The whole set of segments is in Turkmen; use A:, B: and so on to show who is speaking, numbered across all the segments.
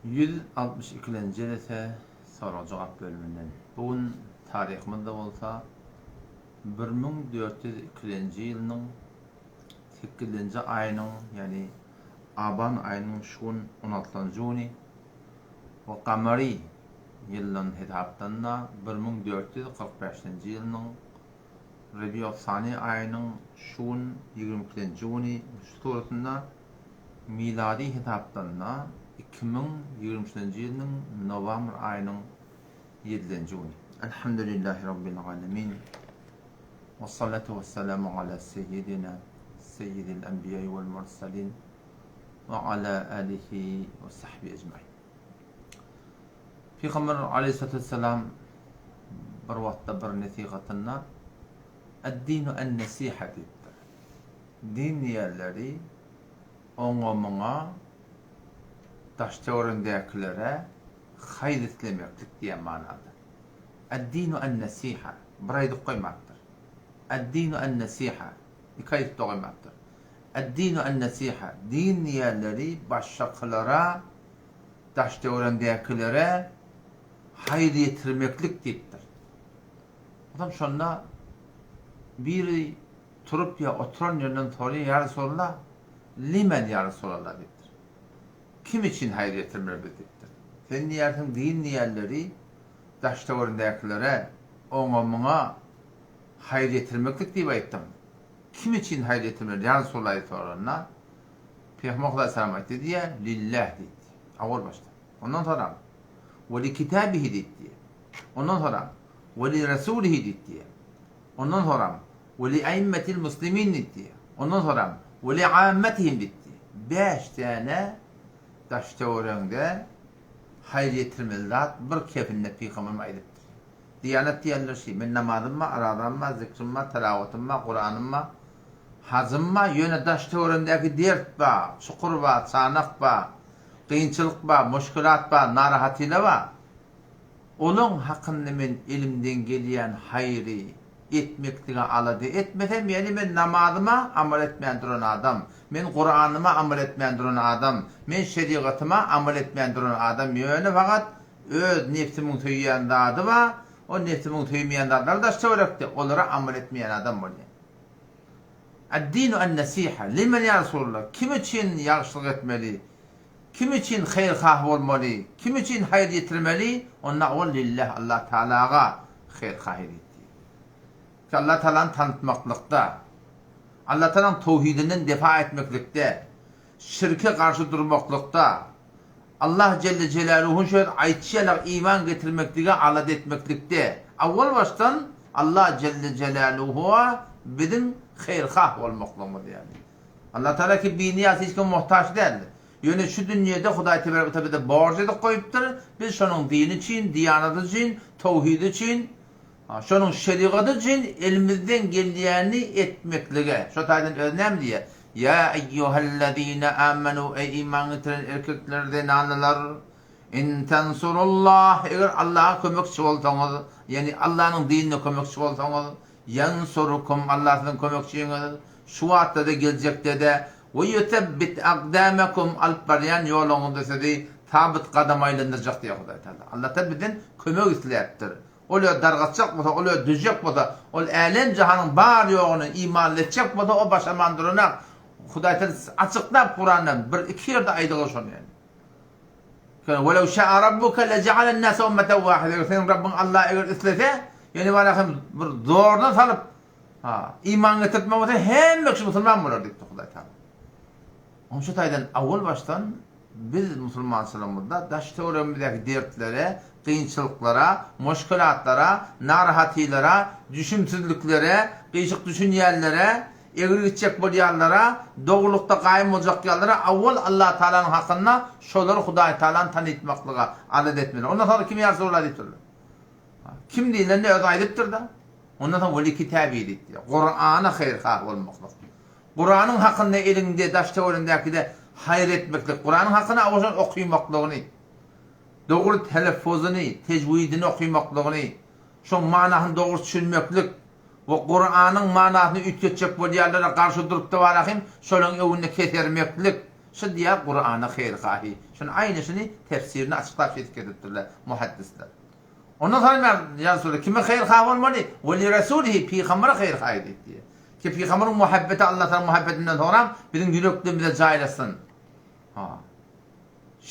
A: 162-lenji jelese sorag-jogap bölüminden. Bu gün taryhymyzda bolsa 1402-lenji ýylynyň sekizinji aýynyň, ýagny aban aýynyň şu gün on altynjy güni we gamary ýyldan hesaplanda 1445-nji ýylynyň Rebiýus-sani aýynyň şu gün ýigrimi ikinji güni şu suratynda milady hesaplanda 2023-nji ýylynyň nowamr aýynyň ýedilenji güni. Elhamdülillahi Rabbil alemin. Wessalatu wessalamu ala seýýidina seýýidil enbiýai wel mursalin we ala alihi we sahbihi ecmain. Pygamber aleýhissalatu wessalam bir wagtda bir nesihatynda Ad-dinu an-nesiha diýipdir. Din diýenleri oňa-muňa daş-töweregindäkilere haýyr islemeklik diýen manada. Ad-dinu an-nesiha bir aýdyp goýmapdyr. Ad-dinu an-nesiha iki aýdyp-da goýmapdyr. Ad-dinu an-nesiha din diýenleri başgakylara daş-töweregindäkilere haýyr ýetirmeklik diýipdir. Onsoň şonda biri turup ýa oturan ýerinden soraýar, Ýa Resulallah, limen ýa Resulallah diýipdir. Kim üçin haýyr ýetirmeli biz diýipdir. Sen diýýärsiň din diýenleri daş-töweregindäkilere, oňa-muňa haýyr ýetirmeklik diýip aýtdyň. Kim üçin haýyr ýetirmeli ýa Resulallah diýip soranda, Pygamber Hudaýsalam aýtdy diýýär, Lillah diýdi. Owal başda. Ondan soram, We li kitabihi diýdi. Ondan soram, We li rasulihi diýdi. Ondan soram, We li aimmetil muslimin diýdi. Ondan soram, We li ammetihim diýdi. Bäş däne daş-töweregiňde haýyr ýetirmeli zat bir kepinde pygamberimiz aýdypdyr. Diýanat diýenler şi, men namazym bar, arazam bar, zikrim bar, telawatym bar, Kuranym bar, hajym bar, ýöne daş-töweregimdäki dert bar, çukur bar, çanak bar, kynçylyk bar, muşkilat bar, narahatile bar. Olaň hakynda men elimden gelýän haýry etmeklige alada etmesem, ýagny men namazyma amal etmän duran adam, men Kuranyma amal etmän duran adam, men şerigatyma amal etmän duran adam, ýöne fakat öz nebsimiň söýýän zady bar, o nebsimiň söýmeýän zatlary daş-töwerekde, olara amal etmeýän adam bolýan. Ad-dinu an-nasiha, limen ýa Resulallah, kim üçin ýagşylyk etmeli? Kim üçin haýyrhah bolmaly, kim üçin haýyr ýetirmeli, onda ol lillah Allah Tagalaga haýyrhah edip diýdi. Ki Allah Tagalany tanytmaklykda, Allah Tagalaň towhidinden defa etmeklikde, şirke garşy durmaklykda, Allah Jelle Jelaluhuň şu aýtşy ýaly iman getirmeklige alada etmeklikde, awwal başdan Allah Jelle Jelaluhuwa biziň haýyrhah bolmaklygymyz ýaly. Allah Tagala ki binyýaz hiç kime muhtaç däldir. Ýöne şu dünýede Hudaý tebarek we taala bize borç edip goýupdyr, biz şonuň dini üçin, diýanaty üçin, towhidi üçin, şonuň şerigaty üçin elimizden gelýänini etmeklige. Şo taýdan özi näme diýýär? Ýa eýýuhellezine amenu eý iman getiren erkekler, zenanalar, in tensurullah eger Allaha kömekçi bolsaňyz, ýagny Allanyň dinine kömekçi bolsaňyz, Ýensurukum, Allah siziň kömekçiňiz, şu wagtda-da, geljekde-de, we ýusebbit akdamekum, alyp barýan ýoluňyzda sizi sabyt gadam aýlandyrjak diýýär Hudaý Tagala. Allah Tagala bizden kömek isläpdir. Ol ýa dargatjak bolsa, ol ýa düzjek bolsa, ol älem-jahanyň bar-ýoguny imanly etjek bolsa, o başarman duranak. Hudaý Tagala açyklap Kuranda bir-iki ýerde aýdygy şony ýaly. Welew şa'a rabbuke lejealen nase ummeten wahide. Eger seniň Rabbyň Allah eger islese, ýöne bara hem bir zordan salyp, ha, iman getirtmek bolsa hemme kişi musulman bolar diýipdir Hudaý Taala. Onuň şu taýdan awal başdan biz musulmançylygymyzda daş töweregimizdäki dertlere, kynçylyklara, muşkilatlara, narahatylara, düşümsizliklere, gyşyk düşünýänlere, Egri gitjek bolýanlara, dogrulykda gaýym boljak ýalylara awwal Allah Tagalanyň hakynda şolary Hudaý Tagalany tanytmaklyga alada etmeli. Ondan soňra kim ýa Resulallah diýipdirler. Kim diýlende özi aýdypdyr-da. Ondan soň weli kitabi diýipdir. Kurana haýyrhah bolmaklyk. Kuranyň hakynda eliňde, daş-töweregiňdäkide haýyr etmeklik. Kuranyň hakyny awwal şony okymaklygyny, dogry teleffuzyny, tejwidini okymaklygyny, şoň manasyny dogry düşünmeklik, We Kuranyň manasyny üýtgetjek bolýanlara garşy durupda barahym şolaň öwünde kesermeklik. Şu diýýär Kurana haýyrhahy. Şuny aýnyşyny tefsirini açyklap şeýdip getiripdirler muhaddisler. Ondan soň ýa Resulallah kime haýyrhah bolmaly? We li Rasulihi pygambere haýyrhah diýip diýýär. Ki pygamberiň muhabbeti Allah Tagalaň muhabbetinden soňram biziň ýüreklerimize jaýlasyn. Ha.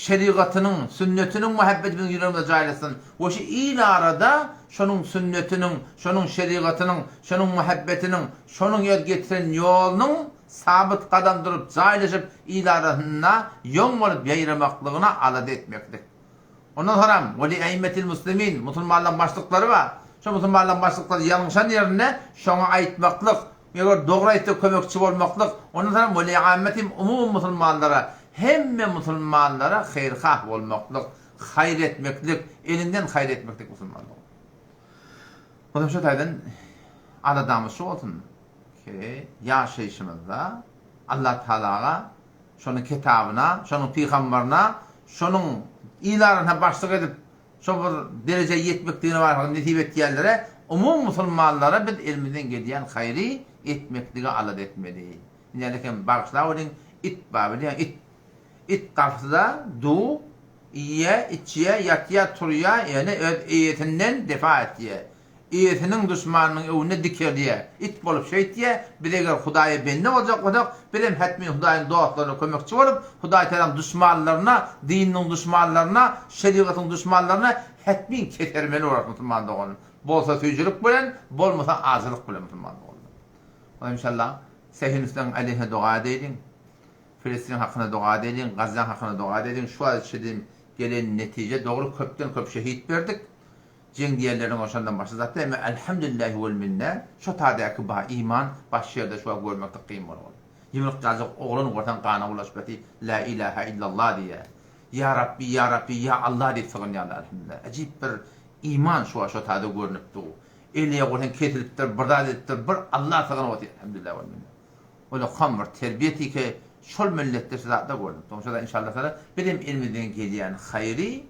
A: Şerigatynyň, sünnetiniň muhabbeti biziň ýüregimize jaýlasyn. We şu il arada şonuň sünnetiniň, şonuň şerigatynyň, şonuň muhabbetiniň, şonuň öz getiren ýolunyň sabyt gadam durup jaýlaşyp il arasynda ýoň bolup ýaýramaklygyna alada etmeklik. Ondan soňam, we li äimmetil muslimin, musulmanlaryň başlyklary bar. Şo musulmanlaryň başlyklary ýalňyşan ýerinde şoňa aýtmaklyk, eger dogry aýtsa kömekçi bolmaklyk. Ondan soňam, we li ammetihim, umumy musulmanlara, hemme musulmanlara haýyrhah bolmaklyk, haýyr etmeklik, eliňden haýyr etmeklik musulmanlygyň. Onsoň şo taýdan aladamyz şu bolsun ki, ýaşaýşymyzda Allah Tagalaga şonuň kitabyna, şonuň pygambaryna, şonuň il arasynda başlyk edip, şo bir derejä ýetmekligine barha nesip etýänlere, umumy musulmanlara biz elimizden gelýän haýry etmekligi alada etmeli. Indi hem bagyşlaweliň, it bar bilýäň, it. It gapyda du, iýýä, içýä, ýatýa, turýa, ýöne öz eýesinden defa etýä. Eýesiniň duşmanynyň öňünde dikelýär. It bolup şeýtýär, biz eger Hudaýa bende boljak bolsak, bizem hetmin Hudaýyň dostlaryna kömekçi bolup, Hudaý Tagalaň duşmanlaryna, dininiň duşmanlaryna, şerigatyň duşmanlaryna hetmin kesermeli bolarys musulman doganym. Bolsa süýjülik bilen, bolmasa ajylyk bilen musulman doganlar. Onda inşallah Sehinüsleň aleýhine doga edeýliň. Filistin hakyna doga edeýliň, Gazzaň hakyna doga edeýliň. Şu wagta çenli gelen netije dogry köpden köp şehit berdik. Jeň diýenleriň oşandan başga zat däl, Elhamdülillahi wel minne, şo tadäki ba iman baş ýerde şu wagt görmeklik kyn bolgul. Ýumruk ýaljak oglan görseň gana bulaşyp La ilaha illallah diýýär. Ýa Rabbi, ýa Rabbi, ýa Allah diýip sygynýarlar Elhamdülillah. Äjip bir iman şu wagt şo tada görnüp dur. Eli görseň kesilipdir, bir zat edipdir, bir Allah sygynyp otyr Elhamdülillahi wel minne. Ulakam bir terbiýe tike şol milletde şu zatlar görnüp dur. Şoda inşallah taala bizem elimizden gelýän haýry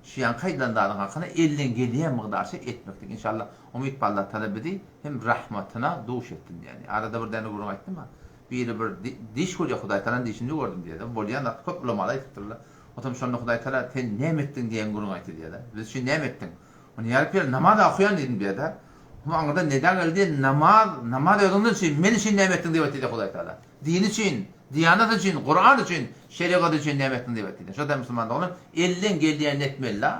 A: Şu ýaňky aýdylan zadyň hakyna elden gelýän mygdarça etmeklik inşallah umyt bar Allah Taala bizi hem rahmatyna duş etsin diýýän. Arada bir däne gürrüň aýtdym-a. Biri bir diş görýär Hudaý Taalanyň dişini gördüm diýýär-de. Bolýan zat köp ulamalar aýdypdyrlar. Otam şonda Hudaý Taala sen näme etdiň diýen gürrüň aýtdy diýýär-de. Biz üçin näme etdiň? Ony ýaryp ýer namaz okaýan diýdim diýýär-de. Oňa aňyrdan neda geldi, namaz, namaz özüňden üçin, men üçin näme etdiň diýip aýtdy diýýär Hudaý Taala. Din üçin, diýanat üçin, Kuran üçin, şerigat üçin näme etdiň diýip aýtdy. Şo-da musulman doganlar, elden gelýänini etmeli-la.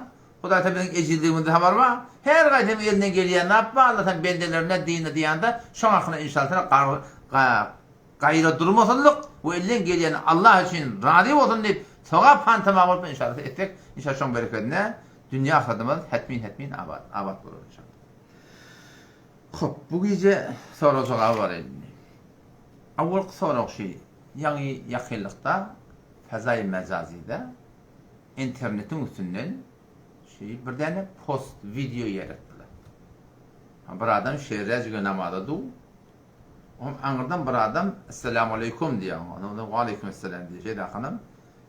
A: Hudaý Taala biziň ejizligimizden habary bar. Her haýsymyzyň elinden gelýänini ýap bar, Allah Taala bendelerine, dinine, diýanada şoň hakyna inşallah Taala gaýra durmasynlyk we elden gelýänini Allah üçin razy bolsun diýip sogap hantama bolup inşallah etsek, inşallah şoň berekedine dünýe ahyretimiz hetmin-hetmin abat, abat bolar inşallah. Hop, bu gije sorag-jogaba baraýyn indi. Awalky sorag şy, ýaňy ýakynlykda Fazaý Mejazyda internetiň üstünden şy bir däne post, wideo ýaýratdylar. Bir adam şeýräjige namaza dur. Oňam aňyrdan bir adam Esselamu aleýkum diýýär oňa. Onam we aleýkum esselam diýýär. Şeýle hakanam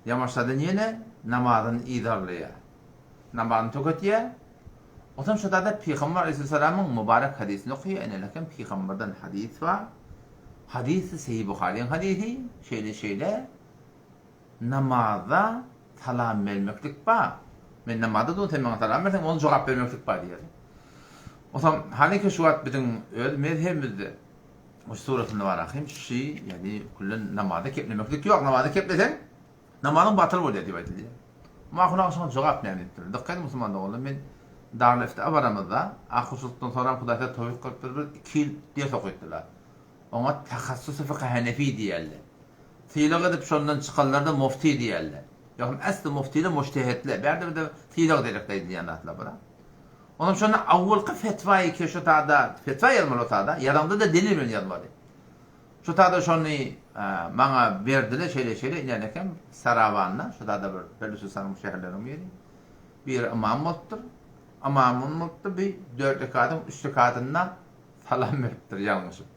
A: ýamaşadan ýene namazyny yzarlaýar. Namazyny töketýär. Otam şo zada Pygamber aleýhissalamyň mübarek hadysini okaýar, enelekem Pygamberden hadys bar. Hadysy Sehi Buharyň hadysy, şeýle şeýle namazda salam bermeklik bar. Men namazda durun, sen maňa salam berseň, ony jogap bermeklik bar diýýär. Otam hanyki şu wagt biziň öz mezhebimizde şu suratynda bar ahym, şi, ýagny küllen namazda keplemeklik ýok, namazda kepleseň Namazyň batyl bolýar diýip aýdylýar. Mahun aga şoňa jogap näme diýipdir? Dykgat ediň musulman doganlar, men Darul Ifta baramyzda, ahunçylykdan soňram Hudaý size towfyk kylypdyr, bir iki ýyl ders okypdylar. Oňa tahassusy fykhy hanefi diýerler. Sylag edip şondan çykanlarda mufti diýerler. Ýogsam asly muftiler mujtehitler. Bärde bir de sylag derekde aýdylýan zatlar bular. Onam şonda awwalky fetwaýy ki şo tada fetwa ýazmaly o tada, ýazaňda-da delil bilen ýazmaly. Şu tada şony maňa berdiler şeýle şeýle inen eken Sarawanda şu tada bir Belüçistanyň şäherleriniň biri. Biri ymam bolupdyr. Ymam bolupdyr bir dört rekadyň üç rekadynda salam beripdir ýalňyşyp.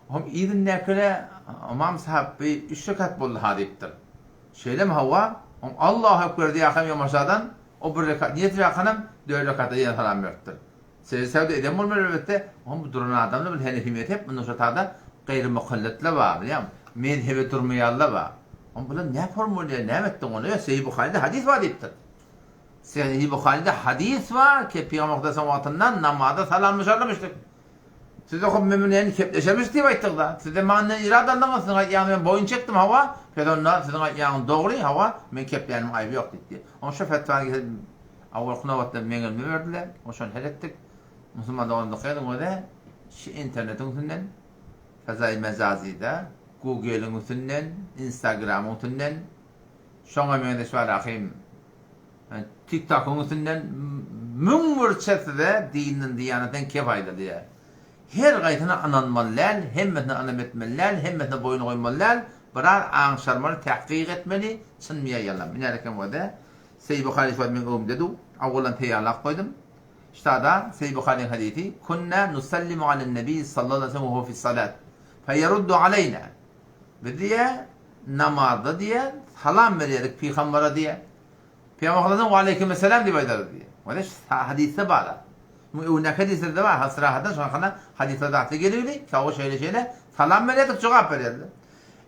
A: Oňam yzyndakylar ymam sahyp bir üç rekat boldy ha diýipdir. Şeýlemi hawa? Oňam Allahu ekber diýýärkäm ýomaşadan o bir rekat niýet rakanam dört rekatda ýene salam beripdir. Sežde sehwde eden bolmaly elbetde, oňa bu duran adamlar bil henefi mezhep mundan şo tada gaýry mukallitler bar bilýäňmi? Mezhebe durmaýanlar bar. Oň bular nä formulýa, näme etdiň ony? Ýa Seýi Buharyda hadys bar diýipdir. Seýi Buharyda hadys bar ki, Pygamber Hudaýyň wagtynda namaza salamlaşarmyşdyk. Siz okyp men bilen kepleşermiş diýip aýtdyňyz-a. Siz-de maňa irad aldyňyz, siziň aýtýanyňyzy men boýun çekdim, hawa, pes onda siziň aýtýanyňyz dogry, hawa, men kepläniň aýby ýok diýipdi. Oň şo fetwany getirip awalky nobatda meň elime berdiler, oň şony hel etdik. Musulman doganlar dykgat ediň öze şu internetiň üstünden, fezaýy mejazyda, Google-iň üstünden, Instagram-yň üstünden, şoňa meňzeş barahym TikTokyň üstünden 1001 size dinden diýanetden kep aýdylýar. Her gaýsyna ynanmaly däl, hemmesine ynam etmeli däl, hemmesine boýun goýmaly däl, biraz aňşarmaly, tahkyk etmeli, çynmy ýa ýalanmy. Ine eken bolsa, Seýit Buhary şu wagt meň öňümde dur. Awwalan taýýarlap goýdum. Ştada Seýit Buharyň hadysy, Kunna nusallimu alen-nebi sallallahu aleýhi we sellem we huwe fis-salat. Feýeruddu aleýna. Biz diýýär, namazda diýýär, salam berýärdik pygambere diýýär. Pygamber sallallahu we aleýkimessalam diýip aýdardy diýýär. Wada şu hadysda bar. Muň öňündäki hadyslerde bar, has rahatdan şoň hakynda hadyslarda atly gelipdi. Sawa şeýle şeýle salam berýärdik, jogap berýärdi.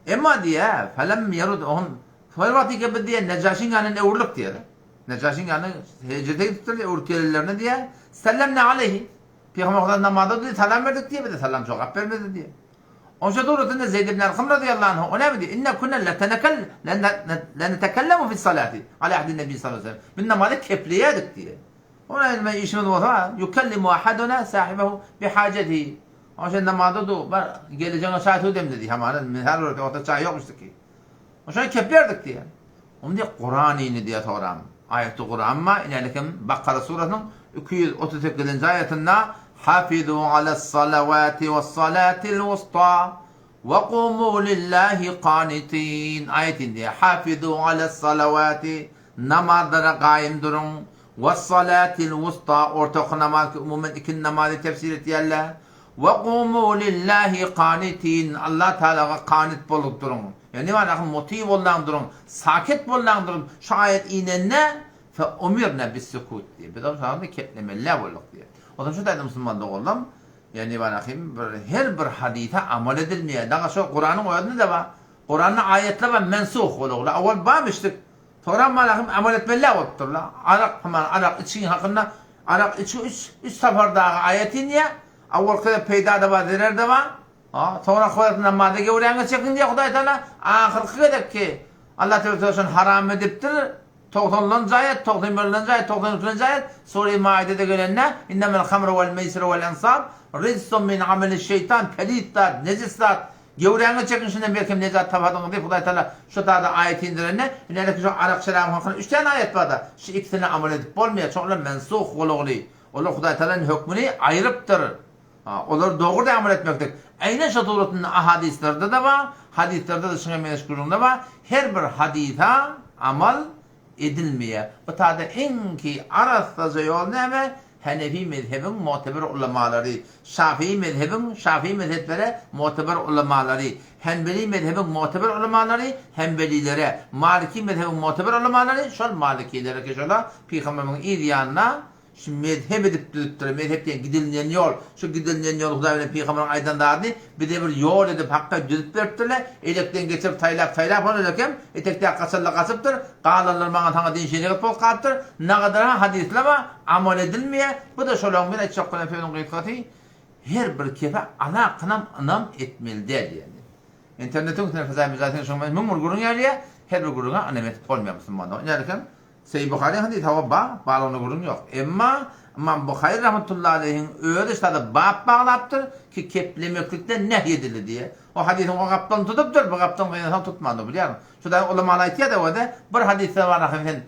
A: Emma diýýär, felem yerud ohum şol wagtyka biz diýýär, Nejaşyň ýanyna öwrülip diýýär. Nejaşyň ýanyna hijrete gidipdirler, öwrüp gelenlerinde diýýär, sellemna aleýhi. Pygamber sallallahu namazda diýdi, salam berdik diýýär, bize salam jogap bermedi diýýär. Onça suratynda Zeýd ibn Arkam razyýallahu anhu, o näme diýýär? Inna kunna letenekell lenetekellemu fis salati ala ahdi nebi sallallahu aleyhi ve sellem. Biz namazda kepleýärdik diýýär. Ona indi men işimiz bolsa, yukellimu ahaduna sahibahu bihajatihi. Onça namazda dur, bar gelejegine çaý suw demle diýýär. Hamana mysal görse, ortada çaý ýokmuşdy ki. Onça keplerdik diýýär. Onda diýýär, Kuran indi diýýär soram. Aýaty Kuran bar, inälikim Bakara surasynyň 238-nji aýatynda Hafizu alas-salawati was-salatil wusta we kumu lillahi kanitin aýaty indi. Hafizu alas-salawati namazlara gaýym duruň was-salatil wusta ortaky namaz ki umuman ikindi namazy tefsir etýärler. We kumu lillahi kanitin Allah Tagalaga kanit bolup duruň. Ýagny manasy muty bollaň duruň, saket bollaň duruň. Şu aýat inende fe umirna bis-sukut diýýär. Biz onuň şonda keplemeli bolduk diýýär. Onsoň şu taýda musulman doganlarym, ýagny manasy bir her bir hadysa amal edilmeýär. Daga şo Kuranyň özünde-de bar. Kuranda aýatlar bar mensuh bolugly. Owal barmyşdyk. Soňra manasy amal etmeli bolupdyrlar. Arak, arak içgin hakynda arak içgi üç, üç sapar dagy aýat inýär. Awalky peýda-da bar, zerer-de bar. Ha, soňra Hudaý namaza gewräňe çekiň diýýär Hudaý Taala. Ahyrky gezekki Allah Teala şony haram edipdir. Togsanlanjy aýat, 91-nji aýat, 92-nji aýat, Sure-i Maidede gelende, Innemel hamru wel meýsiru wel ensab rijsun min ameliş şeýtan, pelit zat, nejis zat. Gewräňe çekiň şundan belkem nejat taparsyňyz diýip Hudaý Taala şu zada aýat indirende, ine şu arak şerabyň hakynda üç däne aýat bar-da, şu ikisine amal edip bolmaýar, çünki olar mensuh bolugly. Olar Hudaý Taalanyň hökmüni aýrypdyr. Ha, olar dogry amal etmeklik. Eýnen şo suratynda ahadyslarda-da bar, hadyslarda-da şuňa meňzeş gürrüňler bar. Her bir hadysa amal edilmeýär. Bu taýda iň ki arassaja ýol näme? Hanefi mezhebiň muteber ulamalary, Şafii mezhebiň, Şafii mezheplere muteber ulamalary, Hanbeli mezhebiň muteber ulamalary Hanbelilere, Maliki mezhebiň muteber ulamalary şol Malikilere ki şola Pygamberimiziň yz ýanyna Şu mezhep edip düzüpdir. Mezhep diýen gidilinen ýol. Şu gidilinen ýol Hudaý bilen pygamberiň aýdan zadyny bize bir ýol edip hakga düzüp beripdirler. Elekden geçirip saýlap saýlap ol elekem etekdäki gaçanlar gaçypdyr. Galanlar maňa saňa din şerigat bolup galypdyr. Nagadar hadyslar bar, amal edilmeýär. Bu-da şolaryň biri aýtjak bolan sözüň gysgasy her bir kefe alakynam ynam etmeli däl diýende. Internetiň üstünde Fezaý Mejazynyň şoňa 1001 gürrüň gelýär. Her bir gürrüňe ynam edip bolmaýar musulmanlar. Ine Seýit Buharyň hadysy hawa bar, barlygyna gürrüň ýok. Emma Ymam Buhary rahmetullahi aleýhiň özi şada bap baglapdyr ki keplemeklikden nehy edildi diýe. O hadysyň o gapdalyny tutupdyr, bu gapdalyny gynansaň tutmandyr bilýärin. Şu dagy ulamalar aýtýar-da özi, bir hadysda bar ahyry sen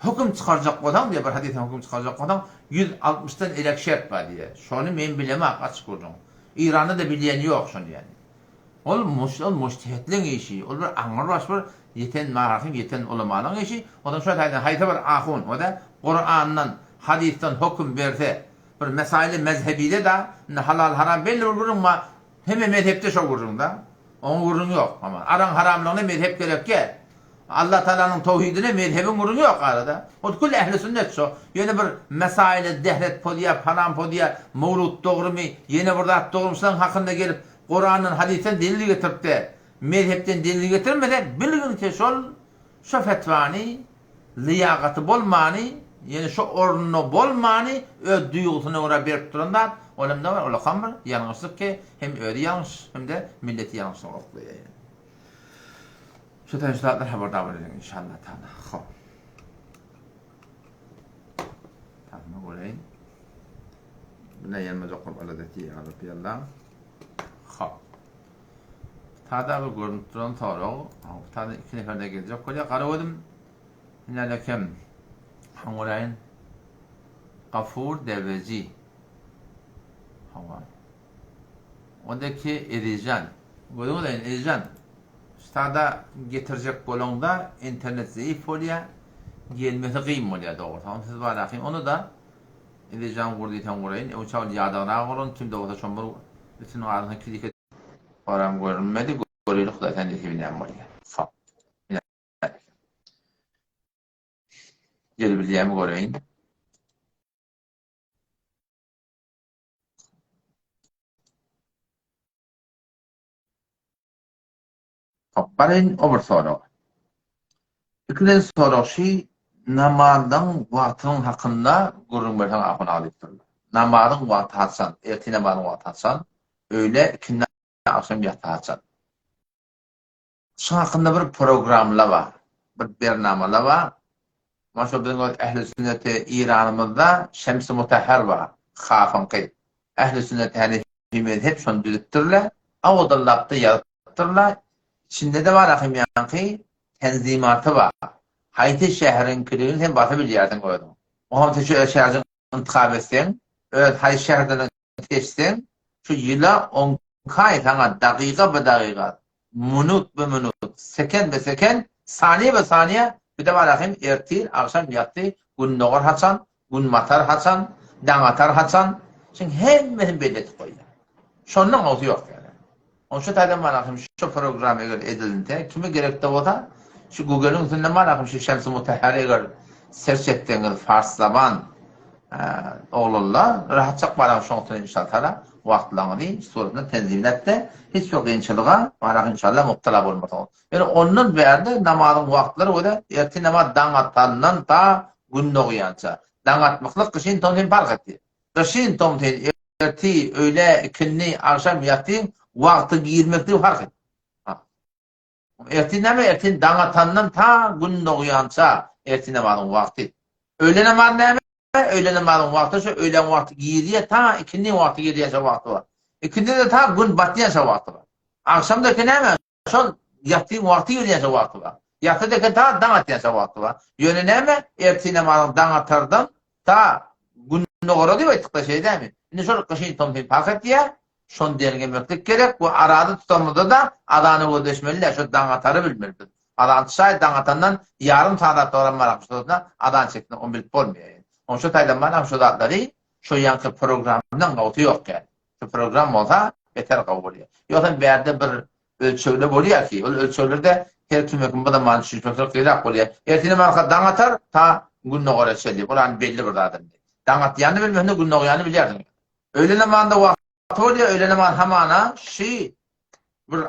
A: höküm çykarjak bolsaň diýe, bir hadysdan höküm çykarjak bolsaň 160-dan elek şert bar diýe. Şony men bilemok açyk gürrüň. Eýranda-da bilýän ýok şony ýani. Ol ol mujtehitleň işi, ol bir aňrybaş bir ýeten mahym ýeten ulamalaň işi. Ondan şo taýdan haýsy bir ahun o-da Kurandan, hadysdan höküm berse, bir mesaili mezhebide-da, indi halal haram belli bir gürrüň bar, hemme mezhepde şo gürrüň-da. Oňa gürrüň ýok. Araň haramlygyna mezhep gerekýä. Allah Tagalanyň towhidine mezhebiň gürrüňi ýok arada. Ol kül ehli sünnet şo. Ýöne bir mesaile dehret pozýar, palan pozýar, mowlud dogrymy, ýene bir zat dogrymy şulaň hakynda gelip Kurandan, hadysdan delil getiripde. mezhepden delil getirmese, bilgin ki şol şo fetwany lyýagaty bolmany, ýöne şo ornunda bolmany öz duýgusyna görä berip duran zat, ol hem bar, olakam bir ýalňyşlyk ki, hem özi ýalňyş, hem-de milleti ýalňyşlyga oklaýar ýöne. Şu taýyn şu zatlar habardar bolalyň inşallah taala. Hop. Tahma göreýin. Buna ýelmejek bolup alada etdi ya Rabbi Allah. Hop. Tada bir görünüp duran sorag. Tada iki neferde gelecek bolýar. Gara gözüm. Ine kim? Göreýin. Gafur Deveji. Hawa. Ondaki Ezizjan. Gözüňiz aýdyn Ezizjan. Stada getirjek bolaňda internet zeýif bolýa, gelmesi gyn bolýa dogrusy. Ony siz barahyn ony-da Ezizjan gur diýseň guraýyn. Öňçä ol ýadagrak bolan kimde bolsa şon bir üstüniň arasyna klik edip. Oram görünmedi. Göreli Hudaý sen nesibi näme bolýa. Sag. Gelibilýämi göreýin. Hop, o bir sorag. Ikinji sorag şi namazyň wagtynyň hakynda gürrüň berseň ahun aga diýipdirler. Namazyň wagty haçan? Ertir namazyň wagty haçan? Öýle, ikindi, agşam ýatsy haçan? Şuň hakynda bir programla bar. Bir bernamala bar. Mana şu biziň öz ähli sünneti Iranymyzda Şemsi Mutahhar bar. Hafyňky. Ähli sünnet Hanefi mezhep şony düzüpdirler. Awdallapda ýazypdyrlar. İçinde-de bar ahim ýaňky tenzimaty bar. Haýsy şäheriňkiligini sen basa bilýärsiň özüň. Oňam sen şu şäherjik intikap etseň, öz haýsy şäherden seçseň, şu ýyla oňkaý saňa dagyga be dagyga, minut be minut, sekend be sekend, saniýe be saniýe, bir-de bar ahim ertir, agşam, ýassy, gündogar haçan, günbatar haçan, daňatar haçan, şuň hemmesini belli edip goýýar. Şondan gowusy ýok ýaly. Oň şu taýdan bar ahim şu program eger edilse, kime gerekde bolsa, şu Google-iň üstünde bar ahim şu Şemsi Mutahhary eger search etseňiz fars zaban oglanlar rahatjak bar ahim şoň üstünde inşallah taala wagtlaryňyzy suratyny tenzimläp-de hiç bir kynçylyga bar ahim inşallah mubtala bolmarsyňyz. Ýöne ondan bärde namazyň wagtlary göre ertir namaz daň atandan ta gün dogýança. Daň atmaklyk gyşyn tomsyn parh etdi. Gyşyn tomsyn erti, öýle, ikindi, agşam, ýatyň wagty girmekligi parh etdi. Ertir näme? Ertir daň atandan ta gün dogýança ertir namazyň wagty. Öýle namaz näme? Öýle namazyň wagty şu öýläň wagty girýär ta ikindi wagty girýänçä wagty bar. Ikindi-de ta gün batýança wagty bar. Agşamdaki näme? Şol ýatsyň wagty gelýänçä wagty bar. Ýatsa eken ta daň atýança wagty bar. Ýöne näme, ertir namazyň daň atardan ta gündogara diýip aýtdykda şeý dämi? Indi şol gyşyn tomsuny parh etýär. Şony derňemeklik gerek we arazy tutanymyzda-da azana gözleşmeli däl, şo daň atary bilmeli biz. Azan şaýat daň atandan ýarym sagat soňram baram şo azan çeksin, ony bilip bolmaýar. Oň şo taýdan baram şo zatlary şo ýaňky programdan gowusy ýok ýaly. Şu program bolsa beter gowy bolýar. Ýogsam bärde bir ölçegler bolýar ki, ol ölçeglerde her kime kim bir zaman düşünişmek gyrak bolýar. Ertine marka daň atar ta gündogara çenli. Ol an belli bir zat indi. Daň atýanyny bilmesinde gün dogýanyny bilýärsiň. Öýle namazynda wagty bolýar, öýle namaz hamana şi bir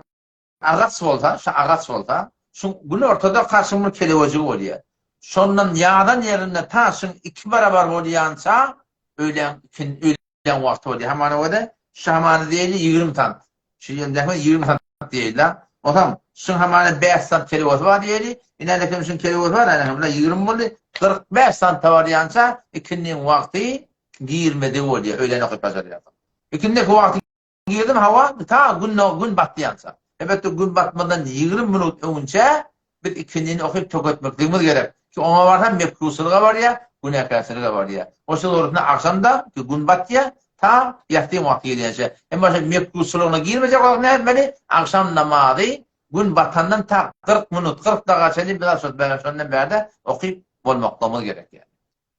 A: Agaç bolsa, şu agaç bolsa, şu günortada kaşyň bir kelewejigi bolýar. Şondan ýazan ýerinde ta şuň iki barabar bolýança öýläň ikin öýläň wagty bolýar. Hamana görä, şu hamana diýeli 20 sant. Şu ýerindäki 20 sant diýeli. Onsoň şuň hamana 5 sant kelewesi bar diýeli. Ine hem şuň kelewesi bar, ine hem 20 boldy. 45 santa barýança ikindiniň wagty girmedigi bolýar. Öýlän okyp başarýarsyň. Ikindiki wagty Girdim hawa ta gün gün batýança. Elbetde gün batmadan 20 minut öňünçä biz ikindini okyp töketmekligimiz gerek. Ki oňa barsa mekruhçylyga barýar, günäkärçilige barýar. Oşa dogrusynda agşam-da ki gün batýar, ta ýatsyň wagty gelýänçä. Emma şo mekruhçylygyna girmejek bolsak näme etmeli? Agşam namazy gün batandan ta 40 minut, 40 daga çenli biz şondan bärde okyp bolmaklygymyz gerek ýaly.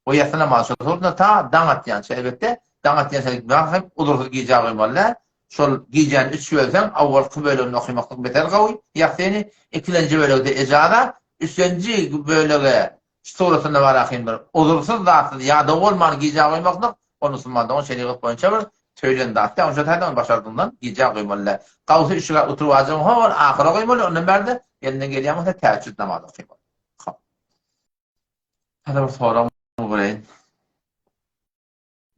A: O ýatsy namazy şol surna ta daň atýança elbetde daň atýança diýip hem uzursyz gijä goýmaly däl. Şol gijäni üç bölseň awwalky bölegini okymaklyk beter gowy ýassyny, ikilenji bölegde ejaza, üçlenji bölege şu suratynda bar ahyn bir uzursyz zatsyz ýadaw bolman gijä goýmaklyk ol musulman dogan şerigat boýunça bir. Söýlen zat däl, onça taýdan başardygyňdan gijä goýmaly däl. Gawsy üç rekat oturyp aljagyň hol ahyra goýmaly, ondan bärde elinden gelýän bolsa täheçjüt namazy okymaly. Hop. Hadi bir sorag bereýin.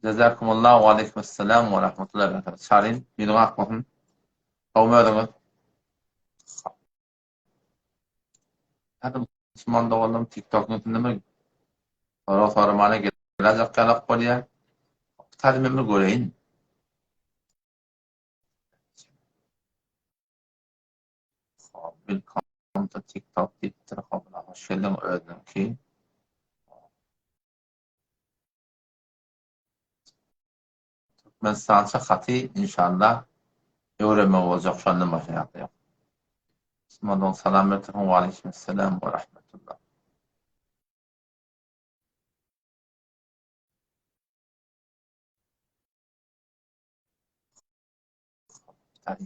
A: Jazakumullah we aleýkumessalam we rahmetullahi we berekatuh. Çaryn, ýüzüň ak bolsun. Gowmy özüňiz? Hadi musulman doganlarym TikTokyň üstünde bir sorag soramana gelajak ýalak bolýar. Hadi men bir göreýin. Welcome to TikTok diýipdir. Hop, hoş geldiň özüňki. Türkmenistança haty inşallah öwrenmek boljak şondan başga ýagdaý ýok. Musulman salam bertirsin we aleýkumessalam we rahmetullah.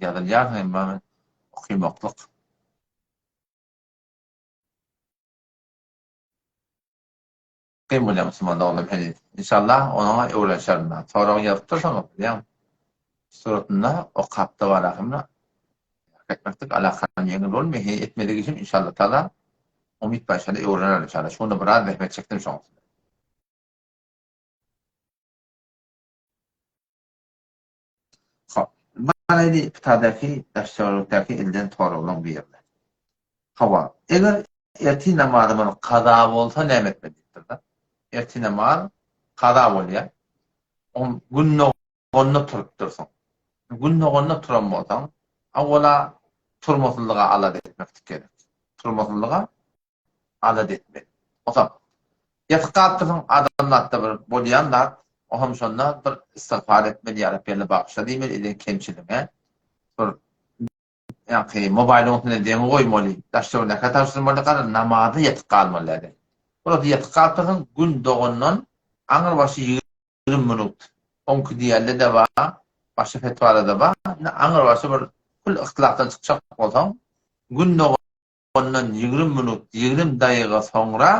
A: Ýazylýar hem men okymaklyk. Kyn bolýar musulman doganlarym heniz. Inşallah onuňa öwrenşerin ben. Sorag ýazyp dursaňyz bilýän. Suratynda okapda bar ahymda. Etmeklik alakam ýeňil bolmaýar. Heniz etmedik işim inşallah taala umyt bar inşallah öwrener inşallah. Şunda biraz zähmet çekdim şoň üçin. Hop. Bana indi pitadaki daş-töwerekdäki ilden soraglaň birine. Hawa, eger ertir namazymyz kaza bolsa näme etmeli diýipdir-de. Ertir namaz kaza bolýar. Oň gün doganda turupdyrsyň. Gün doganda turan bolsaň, awwala turmasyzlyga alada etmeklik gerek. Turmasyzlyga alada etmeli. Otam ýatyp galypdyrsyň, adamzatda bir bolýan zat, otam şonda bir istigfar etmeli, ýa Rabbi meni bagyşla diýmeli, eden kemçiligiňe bir ýaňky mobaýlyň üstüne deňi goýmaly, daş-töwerekdäkä tabşyrmaly, gara namaza ýatyp galmaly däl. Burası ýatyp galypdyrsyň, gün dogandan aňrybaşy 20 minut. Onki diýende-de bar, başga fetwada-da bar. Indi aňrybaşy bir kül yhtylafdan çykjak bolsaň, gün dogandan 20 minut, 20 daýyga soňra,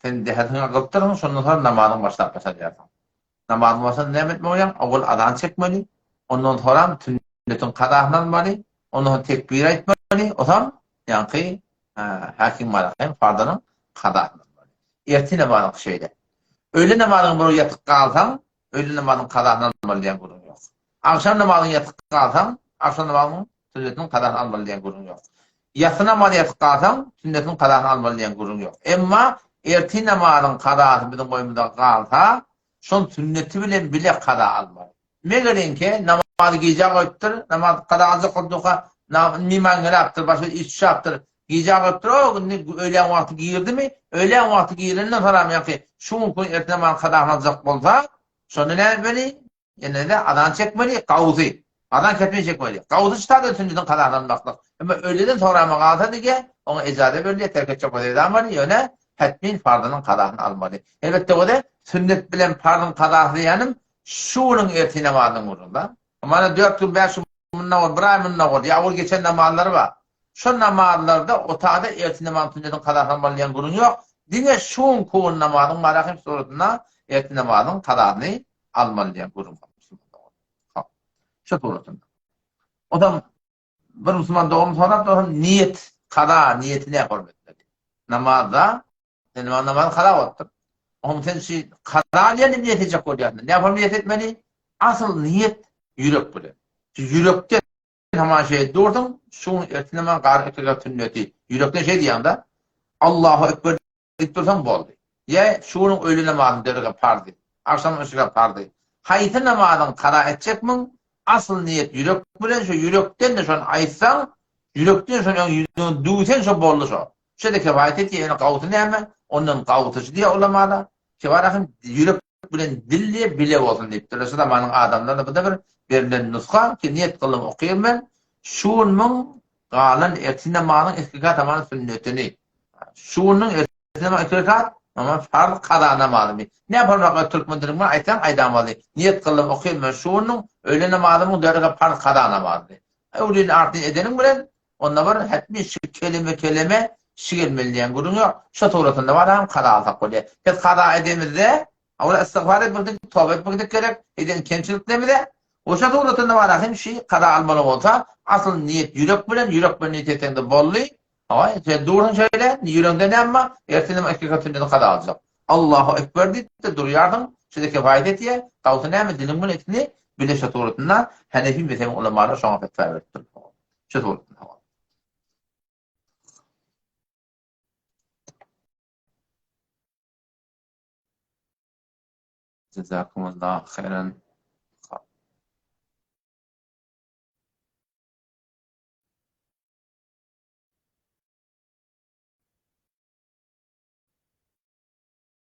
A: Sen dähetiňe gylypdyrsyň, şondan soň namazyň başlap başarýarsyň. Namazyň başlanda näme etmeli bolýaň? Owal azan çekmeli, ondan soňram sünnetiň kazasyny almaly, ondan soň tekbir aýtmaly, osam ýaňky häkim hem farzynyň kazasyny almaly. Ertir namazyňky şeýle. Öýle namazyňy bir ýatyp galsaň, öýle namazyň kazasyny almaly diýen gürrüň ýok. Agşam namazyny ýatyp galsaň, agşam namazynyň sünnetiniň kazasyny almaly diýen gürrüň ýok. Ýassy namazy ýatyp galsaň, sünnetiniň kazasyny almaly diýen gürrüň ýok. Emma ertir namazyň kazasy biziň boýnumyzda galsa, şol sünneti bilen bile kaza almaly. Megeriňki namazy gijä goýupdyr, namaz kaza aljak bolduka, myman gelapdyr, başga iş düşäpdir, gijä goýupdyr, o indi öýlän wagty girdimi, öýlän wagty girenden soňram ýaňky şu günki ertir namazyň kazasyny aljak bolsa, şonda näme etmeli? Ýene-de azan çekmeli, gawzy. Azan kesmey çekmeli. Gawzy çykarda sünnetiň kazasyny almaklyk. Emma öýleden soňrama galsa diýýär, oňa ejaza berilýär, terk etjek bolsa eda almaly, ýöne hetmin farzynyň kazasyny almaly. Elbetde o-da sünnet bilen farzyň kazasy diýýänim şu günüň ertir namazynyň gürrüňi-da. Mana dört gün, bäş gün mundan ozal, bir aý mundan ozal, ýa ol geçen namazlary bar. Şo namazlarda otagda ertir namazyň sünnetiň kazasyny almaly diýen gürrüň ýok. Diňe şu günki gün namazyň Barahym suratynda ertir namazyň kazasyny almaly diýen gürrüň bar musulman dogan. Hop. Şu suratynda. Odam bir musulman dogan sorap dursa niýet, kaza niýeti ne hormetli. Namazda sen namaz kaza bolupdyr. Oňa sen şu kaza diýen niýet etjek bolýarsyň. Ne hormat niýet etmeli? Asyl niýet ýürek bilen. Şu ýürekde haman şey durduň, şu gün ertir namaz gar iki sünneti. Ýürekden şey diýýäň-de, Allahu ekber diýip dursaň boldy. Ýa şu günüň öýle namazyny derge parzy, agşam yşyga parzy. Haýsy namazyň kaza etjekmiň, asyl niýet ýürek bilen şo ýürekden-de şony aýtsaň, ýürekden şony öň ýüzüňe düwseň şo boldy şo. Şo-da kefaýet etýär, ýöne gawsy näme? Ondan gawsyşy diýýär ulamalar. Kibar ahym ýürek bilen dil diýe bile bolsun diýipdirler. Şu zamanyň adamlaryna bu-da bir berlen nusga ki niýet kyldym okyryn men şu gün muň galan ertir namazyň iki rekat namaz sünnetini. Şu günüň ertir namaz iki rekat namaz farz kaza namazyny. Ne farz türkmen dilinde aýtsaň aýdamaly. Niýet kyldym okyryn men şu günüň öýle namazymyň dört rekat farz kaza namazyny. Öwlin artyn edeniň bilen Onda bir hetmi şu keleme keleme şi gelmeli diýen gürrüň ýok. Şo suratynda bar hem kaza alsak bolýar. Biz kaza edemizde. Awala istigfar etmeklik, toba etmeklik gerek, eden kemçiliklerimize. Oşa suratynda bar hem şi kaza almaly bolsa, asyl niýet ýürek bilen, ýürek bilen niýet etseňde boldy. Hawa, sen dursuň şeýle, ýüregiňde näme bar, ertir hem iki rekat sünneti kaza aljak. Allahu ekber diýip-de durýarsyň, şeýle kifaýat etýär. Gawsy näme, diliň bilen ikisini bile şo suratynda Hanefi mezhebiň ulamalary şoňa fetwa beripdir. Şu suratynda. Jazakumullah haýran.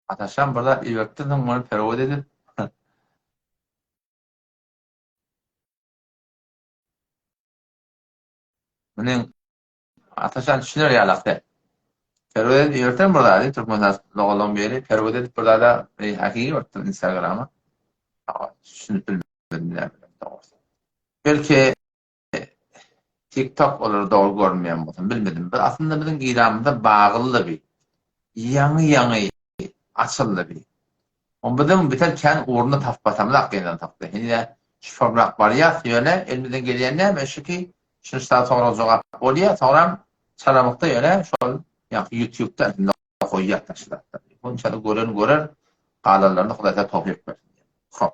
A: Ataşan bir zat iberipdir, soň muny perewod edip. Munuň Ataşan düşüner ýalak däl. Perewod edip iberipdir bir zady, Türkmenistan logalyň biri perewod edip bir zada hakyky iberipdir Instagrama. Düşünip bilmedim näme dogrusy. Belki TikTok olary dogry görünmeýän bolsun, bilmedim. Bir aslynda biziň Iranymyzda bagyldy bi. Ýaňy-ýaňy açyldy bi. On biziň biter kän ugruny tapyp basamyzak gynansak-da. Henize şu formrak barýas, ýöne elimizden gelýän näme şu ki, şunça sorag-jogap bolýar, soňram çalamykda ýöne şol ýaňky YouTube-da goýýas şu zatlary. Munça-da gören görer, galanlaryna Hudaý towfyk bersin. Hop.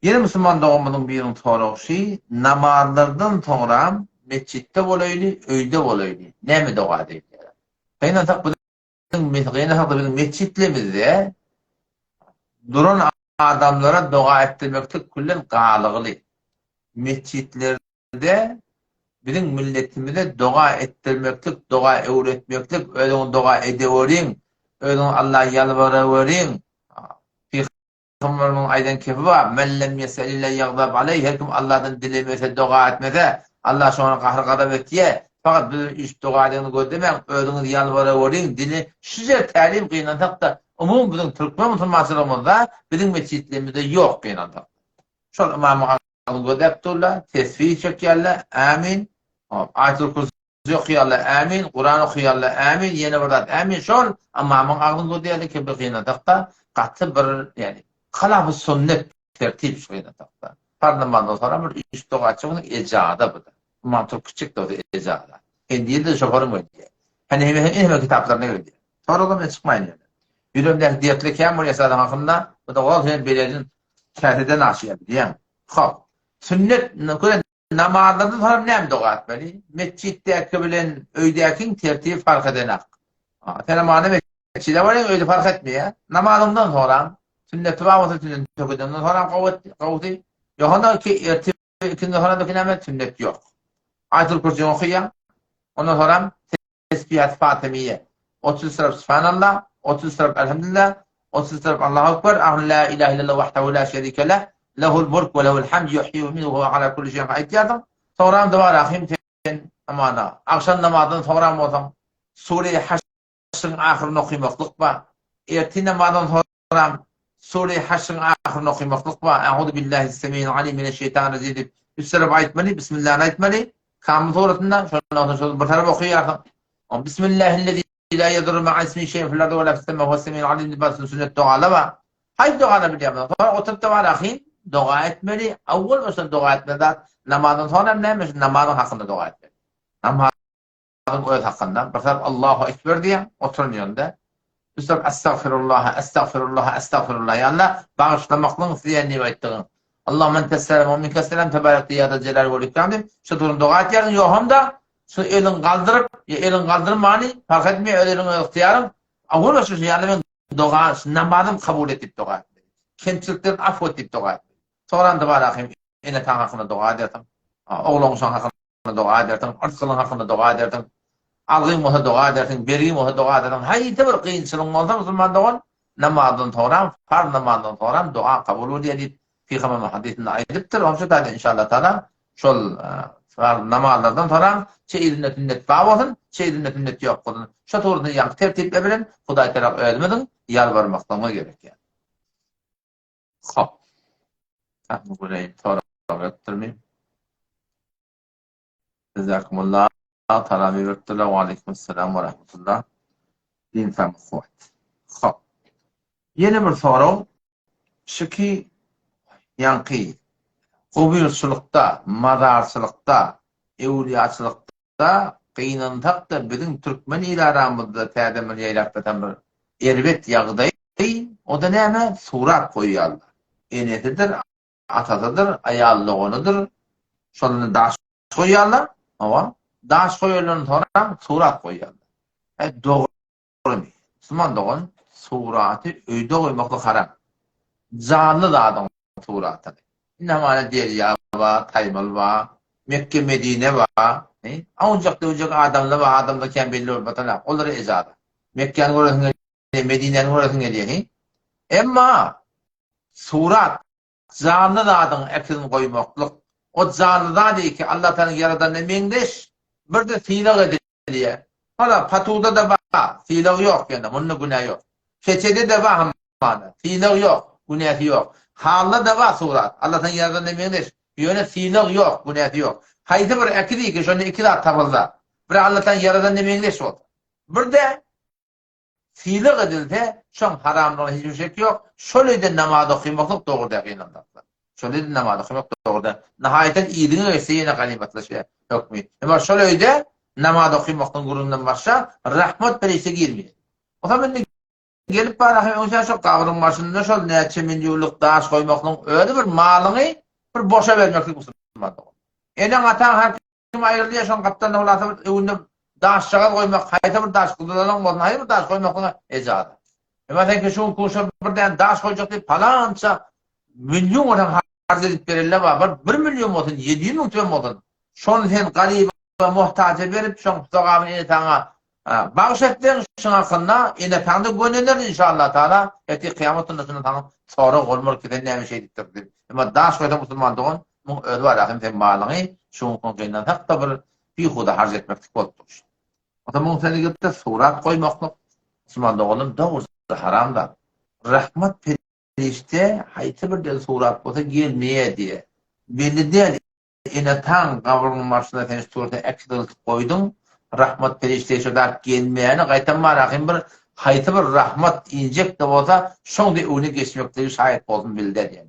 A: Ýene musulman doganymyzyň biriniň soragy şy, namazlardan soňra metjitde bolaýly, öýde bolaýly, näme doga edeýin diýýär. Gynansak biziň gynansak-da biziň metjitlemizde duran adamlara doga etdirmeklik küllen galygyly. Metjitlerde biziň milletimize doga etdirmeklik, doga öwretmeklik, özüňiz doga edeweriň, özüňiz Alla ýalbaraweriň, Pygamberimiziň aýdan kepi bar, Men lem ýes'elillah ýagzab aleýh, her kim Allahdan dilemese, doga etmese, Allah şoňa gahar-gazap etýär. Fakat biziň üýşüp doga edenini gözlemäň, özüňiz ýalbaraweriň, dini şuje tälim gynansak-da, umumy biziň türkmen musulmançylygymyzda, biziň metjitlerimizde ýok gynansak-da. Şol ymamyň agzyny gözläp durlar, tesbih çekýärler, Ämin, hop, Aýatul Kürsi okaýarlar, Ämin, Kuran okaýarlar, Ämin, ýene bir zat, Ämin, şol ymamyň agzyny gözleýärler ki, bir gynansak-da, gaty bir, ýagny, halafy sünnet tertip şu gynansak-da. Farz namazyndan soňra bir üç doga çykyň, ejada bu-da. Ymam turup kiçjik-de bolsa ejada. Hendilde şofaryň gelýär. Hany hemme hemme kitaplarynda gelýär. Soragdan men çykmaýyn ýöne. Ýüregimdäki dertli kän bolýar sazyň hakynda, bu-da ol sen beledin käseden aşýar diýýäň. Hop. Sünnet, Namazlardan soňam näme doga etmeli? Metjitdäki bilen öýdäkiň tertibi fark edenak. Sen namazda metjide barýaň, öýde fark etmeýär. Namazyňdan soňram, sünneti bar bolsa sünnetini tökedenden soňram gowusy. Ýok onda ki ertir ikindi soňram ki näme sünnet ýok. Aýatul Kürsini okaýaň. Ondan soňram Tesbihat Fatymiýe, 30 tarap Subhanallah, 30 tarap Elhamdülillah, 30 tarap Allahu Ekber, ahun la ilahe illallah wahdahu la şerike leh, lehul mulk we lehul hamd yuhyi we yumitu we huwe ala kulli şeyin aýtýarsyň. Soňram dua rahim sen amana. Agşam namazdan soňram bolsaň, Sure-i Haşryň ahyryny okymaklyk bar. Ertir namazdan soňram Sure-i Haşryň ahyryny okymaklyk bar. A'uzu billahi semi'il alim mineşşeýtanirrajim diýip, üç tarap aýtmaly, Bismillahny aýtmaly. Kamyl suratynda şondan soň şol bir tarap okaýarsyň. On Bismillahillezî la yedurru ma'a ismihi şey'un fil ardi ve la fis sema huves semi'ul alim diýip başlan sünnet dogalar bar. Haýsy dogalar bilýärsiň? Soň oturyp da bar ahyn doga etmeli. Awwal başdan doga etmeli zat namazdan soň hem näme şu namazyň hakynda doga etmeli. Namazyň öz hakynda bir tarap Allahu ekber diýýäň oturan ýerinde. Bir tarap Estagfirullah, Estagfirullah, Estagfirullah. Ýa Allah bagyşlamaklygyň isleýän diýip aýtdygyň. Allahümme entesselam we minkesselam tebarekte ýa zelal wel ikram diýip, şu durum doga etýärsiň, ýoham-da şu eliňi galdyryp, ýa eliňi galdyrmany parh etmeýär, öz eliň öz ygtyýaryň. Awwal başda şu ýa men doga, şu namazym kabul et diýip doga etmeli. Kemçiliklerim afw et diýip doga etmeli. Soran tabarahym ene-ataň hakynda doga edersiň. Ogluň şoň hakynda doga edersiň, yrsgylyň hakynda doga edersiň. Algyň bolsa doga edersiň, bergiň bolsa doga edersiň. Haýsy bir kynçylygyň bolsa musulman dogan, Namazdan soňram, farz namazdan soňram doga kabul bolýar diýip, Pygamberimiz hadysynda aýdypdyr. Onuň üçin taýdan inşallah taala şol farz namazlardan soňram çe yzynda sünnet bar bolsun, çe yzynda sünnet ýok bolsun. Şo tugrunda ýaňky tertipler bilen Hudaý tarap özümiziň ýalbarmaklygymyz gerekýär. Hop. Hany göreýin, sorag beripdirmi? Jazakumullah. Salam iberipdirler. Wa aleýkum esselam we rahmetullah. Din saglyk kuwwat. Hop. Ýene bir sorag, şuki ýaňky gubyrçylykda, mazarçylykda, öwlüýaçylykda gynansak-da biziň türkmen il aramyzda täze bir ýaýrap ýatan bir erbet ýagdaý, o-da näme, surat goýýarlar. Enesidir, atasydyr, aýal doganydyr, şonda daş goýýarlar, hawa, daş goýandan soňram surat goýýarlar. E, dogrymy? Musulman dogan, suraty öýde goýmaklyk haram. Janly zadyň suratyny. Indi hamana derýa bar, taýmal bar, Mekge, Medine bar, awunjak-döwjek adamlar bar, adamlar kän belli bolup batanok, olara ejaza. Mekgäni göresiň gelýär, Medinäni göresiň gelýär, hi? Emma surat Janly zadyň äkizini goýmaklyk. O janly zat eýki Allatanyň ýaradanyna meňzeş, bir-de sylag edilýär. Hala, patuwda-da bar, sylag ýok ýöne, munda günä ýok. Keçede-de bar hamana, sylag ýok, günäsi ýok. Halyda-da bar surat, Allatanyň ýaradanyna meňzeş, ýöne sylag ýok, günäsi ýok. Haýsy bir äkiz eýki şonda iki zat tapylsa, bir Allatanyň ýaradanyna meňzeş bolsa, bir-de Sylag edilse, şoň haramlygyna hiç bir şek ýok. Şol öýde namaz okymaklyk dogry däl gynansak-da. Şol öýde namaz okamak dogry däl. Nahaýatan yzyňa geçse ýene ganymatlaşýar hökmi. Emma şol öýde namaz okymakdan gürrüňden başga rahmat perişde girmeýär. Onsoň indi gelip barahym öň sen şo gabryň başynda şol näçe millionlyk daş goýmaklygyň özi bir malyňy bir boşa bermeklik musulman dogan. Eneň-ataň her Kim aýrylýar şoň gapdalynda hulasa bir öňünde daşjagaz goýmak, haýsy bir daş gyzylalyň bolsun, haýsy bir daş goýmaklyga ejaza. Emma sen ki şu gün şol bir däne daş goýjak diýip palança million bolsaň harç edip berelle bar, bir bir million bolsun, 700 müň tümen bolsun. Şony sen garyba, muhtaja berip, şoň sogabyny ene-ataňa bagyş etseň, şuň hakynda ene-ataňda gönener inşallah taala, ertir kyýamat gününde şundan saňa sorag bolmar ki sen näme şeýdipdir diýip. Emma daş goýsaň musulman dogan, Muň özi bar ahym sen malyňy şu günki gynansak-da bir bihuda harç etmeklik bolup dur. Ota muň seni gepde surat goýmaklyk musulman doganym dogrusy haram zat. Rahmat perişde haýsy bir del surat bolsa gelmeýä diýe. Belli däl ene-ataň gabrynyň başyna sen şu suraty äkidiltip goýduň rahmat perişde şo zat gelmeýäni gaýtam bar ahym bir haýsy bir rahmat injek-de bolsa şoň öňüne geçmekligi şaýat bolsun bilde diýen.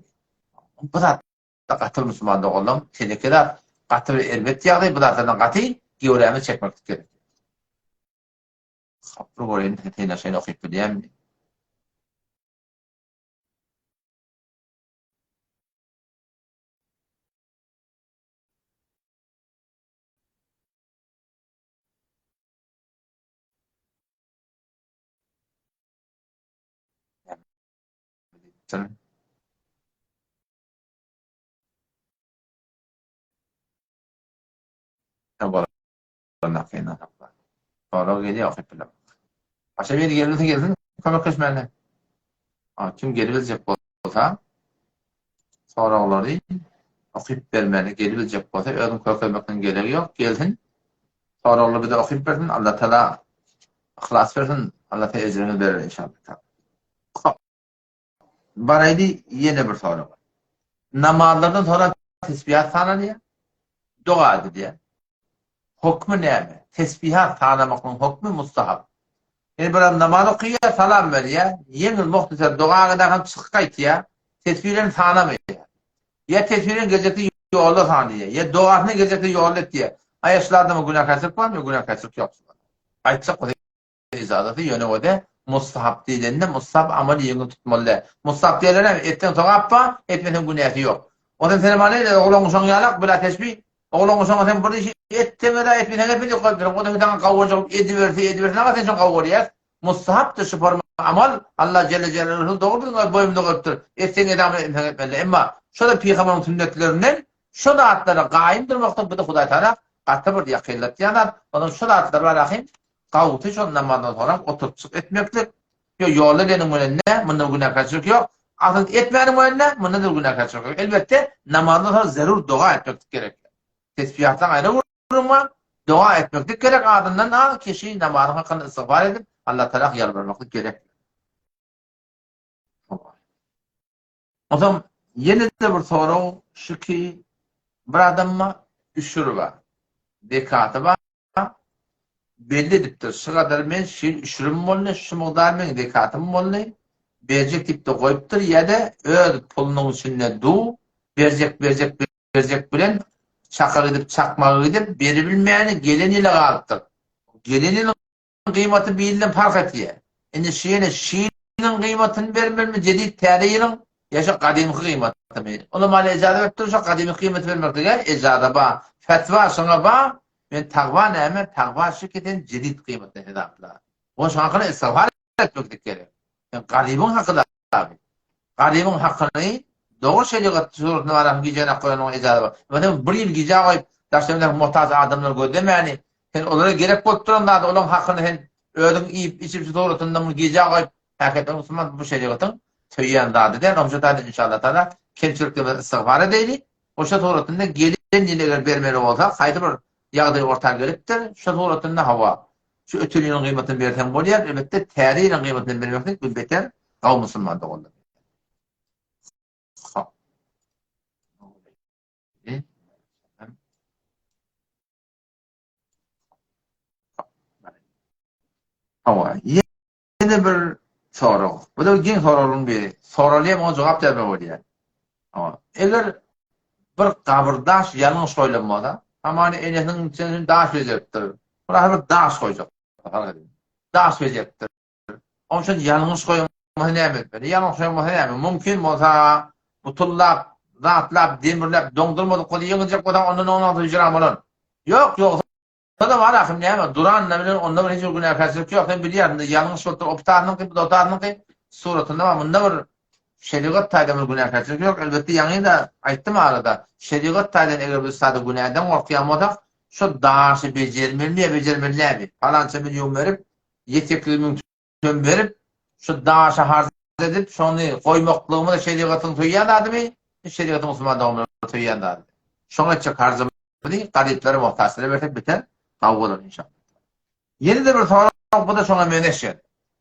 A: Bu zat Gaty musulman doganlam teneke zat gaty bir erbet ýagdaý bu zatlardan gaty gewrämizi çekmeklik gerek. Bir göreýin synaşaýyn okyp bilýänmi. Sorag gelýär okyp bilemok. Başga biri gelmese gelsin kömekleşmäne. Kim gelibiljek bolsa soraglary okyp bermäne gelibiljek bolsa özüň kökelmekden geregi ýok gelsin soraglary bize okyp bersin Allah Taala yhlas bersin Allah Taala ejrini berer inşallah. Baraýdy ýene bir sorag. Namazlardan soňra tesbihat sanalýar, doga edilýär. Hokmy näme? Tesbihat sanamaklygyň hokmy mustahap. Ýani bir adam namaz okaýar, salam berýär, ýeňil muhtasar doga edähem çykyp gaýtýar, tesbihlerini sanamaýar. Ýa tesbihlerini gejeki ýolda sanaýar, ýa dogasyny gejeki ýolda etýär. Aýa şul adama günäkärçilik barmy? Günäkärçilik ýok. Aýtjak bolsa Ijazasy ýöne o-da mustahap diýlende mustahap amaly ýeňil tutmaly däl. Mustahap diýerler näme? Etseň sogap bar, etmeseň günäsi ýok. Onsoň senem hany oglan uşaň ýalak bila teşbi, oglan uşaňa sen bir işi etseň-de etmeseň etme diýip goýup durun. O-da saňa gawurjak bolup ediberse ediberse naga sen şoň gawurýas. Mustahapdyr şu forma amal Allah jelle jelaluhu dogry biziň öz boýumyza goýupdyr. Etseň et amal etmeseň etmeli. Emma şo-da pygambaryň sünnetlerinden şo zatlara gaýym durmakda bizi Hudaý Tagala gaty bir ýakynlatýan zat. Onsoň şo zatlar bar ahym Gawuty şol namazdan soňrak oturyp-çyk etmeklik, ýo ýolda edeniň bilen nä, munda günäkärçilik ýok. Asyl etmäniň bilen nä, munda-da günäkärçilik ýok. Elbetde, namazdan soň zerur doga etmeklik gerek. Tesbihatdan aýra gürrüň bar. Doga etmeklik gerek, azyndan az kişi namazyň hakynda istigfar edip, Allatagala ýalbarmaklyk gerek. Onsoň ýene-de bir sorag şu ki, bir adamda üşür bar, zekaty bar, belli edipdir, şu gadar men şu ýyl üşürim boldy, şu mukdar meň zekatym boldy. berjek diýip-de goýupdyr ýa-da öz pulunyň içinde du, berjek, berjek, berjek bilen çaka gidip, çakmaga gidip, beribilmäni gelen ýyla galypdyr. Gelen ýylyň gyýmaty bir ýyldan parh etýär. Indi şu ýene şu ýylyň gyýmatyny bermelimi, jedit täze ýylyň ýa şo gadymky gyýmatymy? Ulamalar ejaza beripdir, şo gadymky gyýmaty bermeklige ejaza bar. Fetwa şoňa bar. Men tagwa näme? Tagwa şu ki sen jedit gyýmatyny hesapla. Oň şoň hakyna istigfar etmeklik gerek. Sen garybyň haky da Garybyň hakyny dogry şerigat suratynda barasyn gijäni goýanyň ejaza bar. Sen bir ýyl gijä goýup daşlaryndaky muhtaç adamlary gözlemäni, sen olara gerek bolup duran zady olaň hakyny sen özüň iýip içip şu suratynda muny gijä goýup häketler musulman bu şerigatyň söýýän zady däl. Onuň üçin taýda inşallah taala kemçiliklerimize istigfar edeýli. Oşa suratynda gelen ýyl eger bermeli bolsa haýsy bir ýagdaý orta gelipdir şo suratynda hawa Şu öten ýylyň gyýmatyny berseň bolýar, elbetde täze ýylyň gyýmatyny bermeklik bu beter gawy musulman doganlar. Hop. Hawa, ýene bir sorag. Bu da geň soraglaryň biri. Soralýar, oňa jogap berme bolýar. Hawa, eger bir gabyrdaş ýalňyş goýlan bolsa, hamany enesiniň içinden daş bejeripdir. Bir bir daş goýjak. Daş bejeripdir. Onuň üçin ýalňyş goýan bolsa näme etmeli? Ýalňyş goýan bolsa näme? Mümkin bolsa, butullap, zatlap, demirläp, doňdurmadyk bolsa, ýeňiljek bolsa, ondan 16 gram bolar. Ýok, ýogsa Sada bar ahym näme duran bilen onda bir hiç bir günäkärçilik ýok sen bilýärsiň ýalňyş bolupdyr o pitasynyňky bu dotasynyňky suratynda bar munda bir şerigat taýdan bir günäkärçilik ýok elbetde ýaňy-da aýtdym arada şerigat taýdan eger biz sada günäden gorkýan bolsak şo daşy bejermelimi ýa bejermeli dälmi palança million berip ýetekli müň tüm berip, şu daşy harç edip, şony goýmaklygymyz şerigatyň söýýän zadymy? Şerigatyň musulman doganlaryň söýýän zady. Şoňa etjek harjymyzy garyplara, muhtaçlara bersek biter, gawy bolar inşallah. Ýene-de bir sorag, bu-da şoňa meňzeş ýer.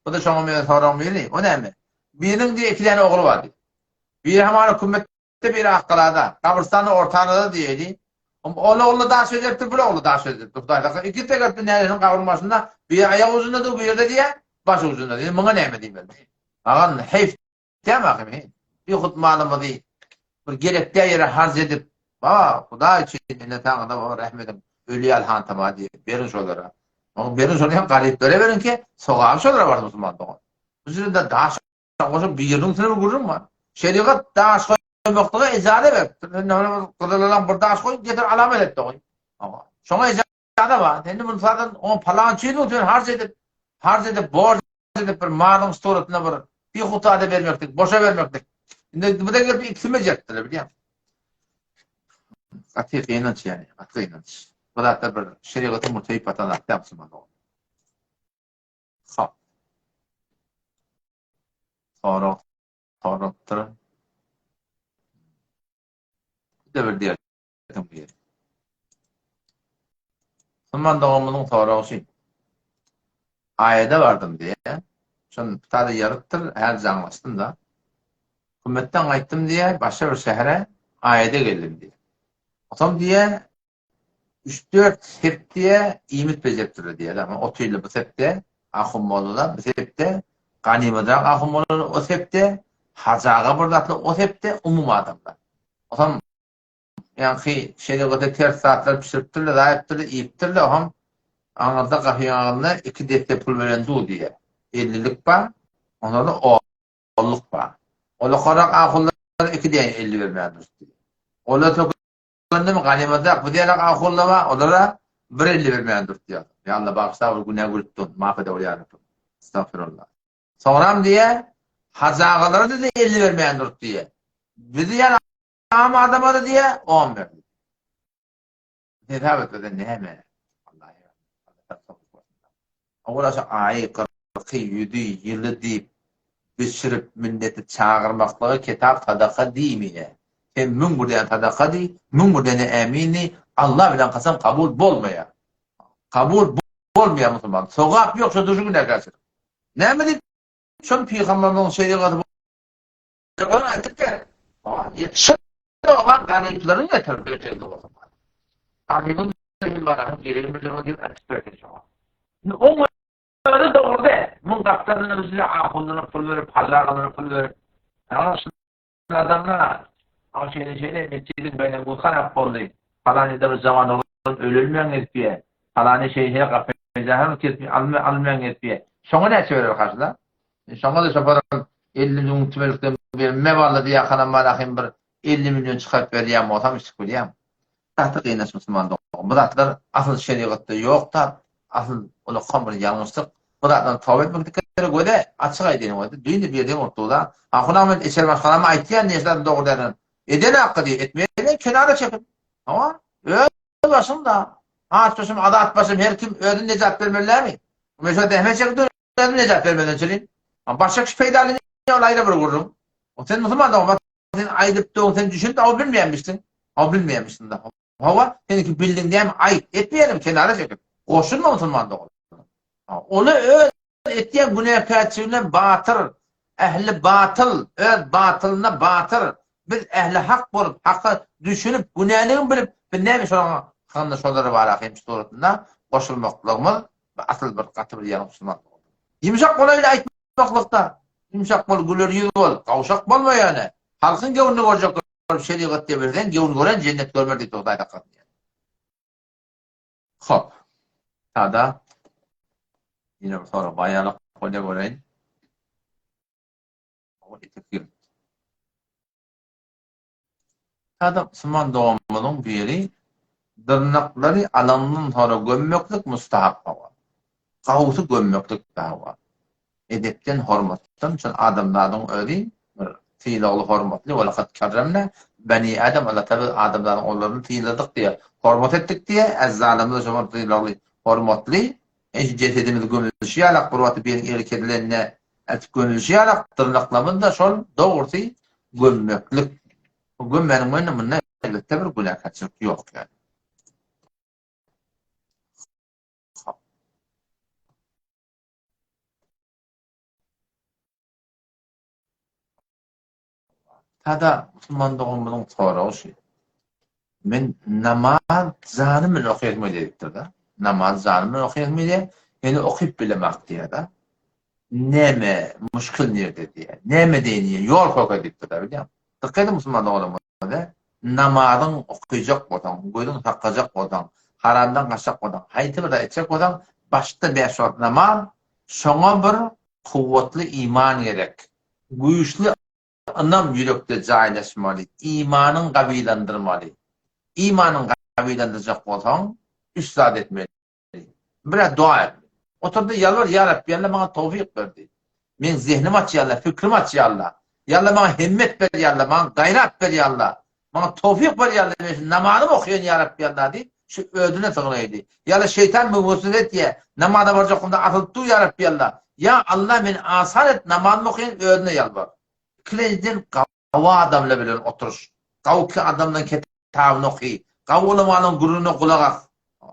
A: Bu-da şoňa meňzeş soragyň biri. O näme? Biriniň diýe iki däne ogly bar diýip. Biri hamana kümmet biri Akgalada, gabrystanda orta arada diýeli. Ol ogly daş bejeripdir, bir ogly daş bejeripdir. Hudaý saklasyn. Ikisi de gelipdir näresiniň gabryň başynda. Biri aýak ujunda dur, bu ýerde diýýär, baş ujunda diýýär. Muňa näme diýmeli? Agan, heýf dämi ahym, heý. Bir hut malymyzy bir gerek däl ýere harç edip, baba, Hudaý üçin ene saňa-da baba rehim ediň, öli ýaly hantama diýip, beriň şolara. Oňa beriň şony hem garyplara beriň ki, sogaby şolara barsyn musulman dogan. Bu ýerde daş Goşa biriniň üstüne bir gürrüň bar. Şerigat daş goýmaklyga ejaza beripdir. Sen näme gyzylalan bir daş goý, getir alamat et goý. Şoňa ejaza bar. Sen muny sadan on palan üçin sen harç edip, harç edip, borç edip bir malyň suratynda bir bir hutada bermeklik, boşa bermeklik. Indi bu da gelip ikisini bejeripdirler bilýän. Gaty gynanç ýani, gaty gynanç. Bu zatlar bir şerigatyň murtaýyp atan zat däl musulman dogan. Hop. Sorag sorapdyr. Bir-de bir derdiň biri. Musulman doganymyzyň soragy şu. Aýada bardym diýýär. Şony pitada ýazypdyr, häli jaňlaşdym-da. Hümmetden gaýtdym diýýär, başga bir şähere aýada geldim diýýär. Otam diýýär, Üç-dört hepde iýmit bejeripdirler diýýärler. Ama otyrlar bu hepde ahun boldular, bu hepde ganymyzrak ahun boldular, o hepde Hajy aga bir zatlar, o hepde umumy adamlar. Otam ýaňky şerigata ters zatlar bişiripdirler, zaýypdyrlar, iýipdirler, otam aňyrda gapyň agzynda iki desse pul beren dur diýýär. Ellilik bar, ondan-da onluk bar. Olakarak ahunlar iki däne elli bermän durdy. Olar Göndüm ganymadak bu diýerek ahunla bar olara bir elli bermän durtýar. Ýa Allah bagyşla bir günä görüp dur. Maaf ede ýa Rabbim. Estagfirullah. Soňram diýe Hajy agalara da 50 bermän durup diýe. Bizi ýa am adama da diýe 10 berdi. Hesap etmeden näme? Owal şu aýy, kyrky, ýüzi, ýyly diýip, bişirip, milleti çagyrmaklyga kitap sadaka diýmeýär. Sen 1001 däne sadaka diý, 1001 däne ämin diý, Allah bilen kasam kabul bolmaýar. Kabul bolmaýar musulman. Sogap ýok, şo durşy günäkärçilik. Näme diýip, şol pygamberimiziň şerigaty Ony aýdyp ber. Ýetişen oba garyplaryň getirip öteldi o zaman. Garybyň baragyň geregini bilen diýip aýdyp berdi şoňa. Indi oň özi dogry däl. Muň gapy. gapdalynda bize ahunlara pul berip, hajy agalara pul berip, ana şu adamlar, a şeýle şeýle metjidiň beýle bu harap boldy. Palan ýerde bir jawan oglan ölelmäň gelipýä. Palany şeýle şeýle gapyjahan kesip alma almaň gelipýä. Şoňa näçe berer haşda? Şoňa da şoparam 50 müň tümelikden berme balla diýä hanam bar ahym bir 50 million çykaryp berýän bolsam içip bilýän. Gaty gynaç musulman dogan. Bu zatlar asyl şerigatda ýok zat. Asyl ulakam bir ýalňyşlyk. Bu zatdan toba etmeklik gerek göze açyk aýdýan göze. Düýn-de bir ýerden bolupdy da. Ahun men içeri maşgalama aýtýan diýen zadyň dogry däldigini. Eden hakky diýip, etmeýän kenara çekip. Hawa, öz başyň da. Aç başym, azat başym her kim özüne nejat bermeli dälmi? Men şo zähmet çekip dur, özüm nejat bermeden çyrin. Başga kişi peýdaly ol aýra bir gürrüň. Sen musulman dogan, sen aýdyp dur, sen düşünip, o bilmeýänmişsin. O bilmeýänmişsin da. Hawa, seniki bildiň dämi, aýt, etmeýänim kenara çekip. Goşulma musulman dogan. Ony öz etýän günäkärçiligine batyr, ähli batyl, öz batylyna batyr. Biz ähli hak bolup, haka düşünip, günäligini bilip, biz näme şolaryň hakynda şolara bara hem suratynda goşulmaklygymyz asyl bir gaty bir ýalňyş musulman dogan. Ýumşak bolaýly aýtmaklykda, ýumşak bol, güler ýüz bol, gawşak bolma ýöne. Halkyň göwnüni görjek bolup şerigat diýebilseň, göwün gören jennet görmer diýip Hudaý saklasyn diýýär. Hop. Sada. Ýene bir sorag baýalyk bolýa göreýin. Sada musulman doganymyzyň biri dyrnaklary alandan soňra gömmeklik mustahap hawa. Gawusy gömmeklik dawa. Edepden, hormatdan üçin adamzadyň özi bir sylagly, hormatly, we lekad kerremna beni Adam, Allah Tagala biz adamzadyň ogullaryny syladyk diýýär, hormat etdik diýýär, äjzadymyz şo sylagly, hormatly, ine şu jesedimiz gömülişi ýalak bir wagty biriniň eli kesilende eltip gömülişi ýalak dyrnaklarymyz-da şol dogrusy gömmeklik. Bu gömmäniň bilen munda elbetde bir günäkärçilik ýok ýaly. Sada musulman doganymyzyň soragy şu. Men namaz janym bilen okaýasym gelýär diýipdir-de. Namaz janym bilen okaýasym gelýär, ýöne okyp bilemok diýýär-de. Näme muşkil nirde diýýär. Näme deýin diýýär, ýol köke diýipdir-de, bilýäňmi? Dykgat ediň musulman doganlarymyz, namazyň okyjak bolsaň, gözüň saklajak bolsaň, haramdan gaçjak bolsaň, haýsy bir zat etjek bolsaň, başda bäş wagt namaz, şoňa bir kuwwatly iman gerek. Güýçli ynam ýürekde jaýlaşmaly, imanyň gawilandyrmaly. Imanyň gawilandyrjak bolsaň, üç zat etmeli. Bir-ä doga et. Otur-da ýalbar, Ýa Rabbi, Ýa Alla maňa towfyk ber diý. Meň zehnimi aç, Ýa Alla, pikrimi aç, Ýa Alla. Ýa Alla maňa hemmet ber, Ýa Alla, maňa gaýrat ber, Ýa Alla. Maňa towfyk ber, Ýa Alla, men şu namazymy okaýyn, Ýa Rabbi, Ýa Alla diýip, şu özüne sygnaýdy. Ýa Alla şeýtan müwessese etýä, namaza barjak bolanda asylyp dur, Ýa Rabbi, Ýa Alla. Ýa Alla meni asan et, namazymy okaýyn, özüne ýalbar. Ikilenjiden gawy adamlar bilen oturyş. Gawy adamlaryň kitabyny oky. Gawy ulamalaryň gürrüňine gulak as.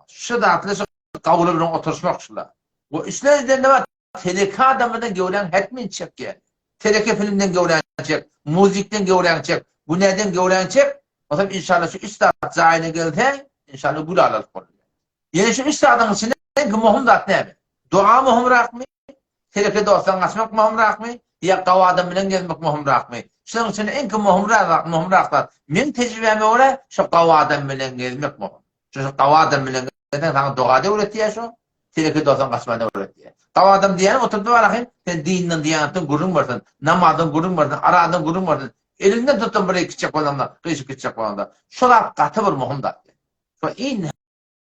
A: Şu zatlar şu gawular bilen oturyşmak şular. We üçlenjiden neme teleke adam bilen göwräň hetmin çekýär. Teleke filmden göwräňi çek, muzikden göwräňi çek, günäden göwräňi çek. Onsoň inşallah şu üç zat jaýyna gelse, inşallah gül alalyk bolar. Ýene şu üç zadyň içinde iň möhüm zat näme? Doga möhümrakmy? Teleke dostdan gaçmak möhümrakmy? Ýa gawy adam bilen gezmek möhümrakmy? Şularyň içinde iň möhümrak, möhümrak zat, meň tejribäme görä, şu gawy adam bilen gezmek möhüm. Şu şu gawy adam bilen gezseň, saňa doga-da öwretýär şu, teleke dostdan gaçmany öwretýär. Gawy adam diýýänim oturyp barahyn, sen dinden, diýanatdan gürrüň bersin, namazdan gürrüň bersin, aradan gürrüň bersin, eliňden tutsun bir gitjek bolanda, gyşyp gitjek bolanda. Şu zat gaty bir möhüm zat. Şu iň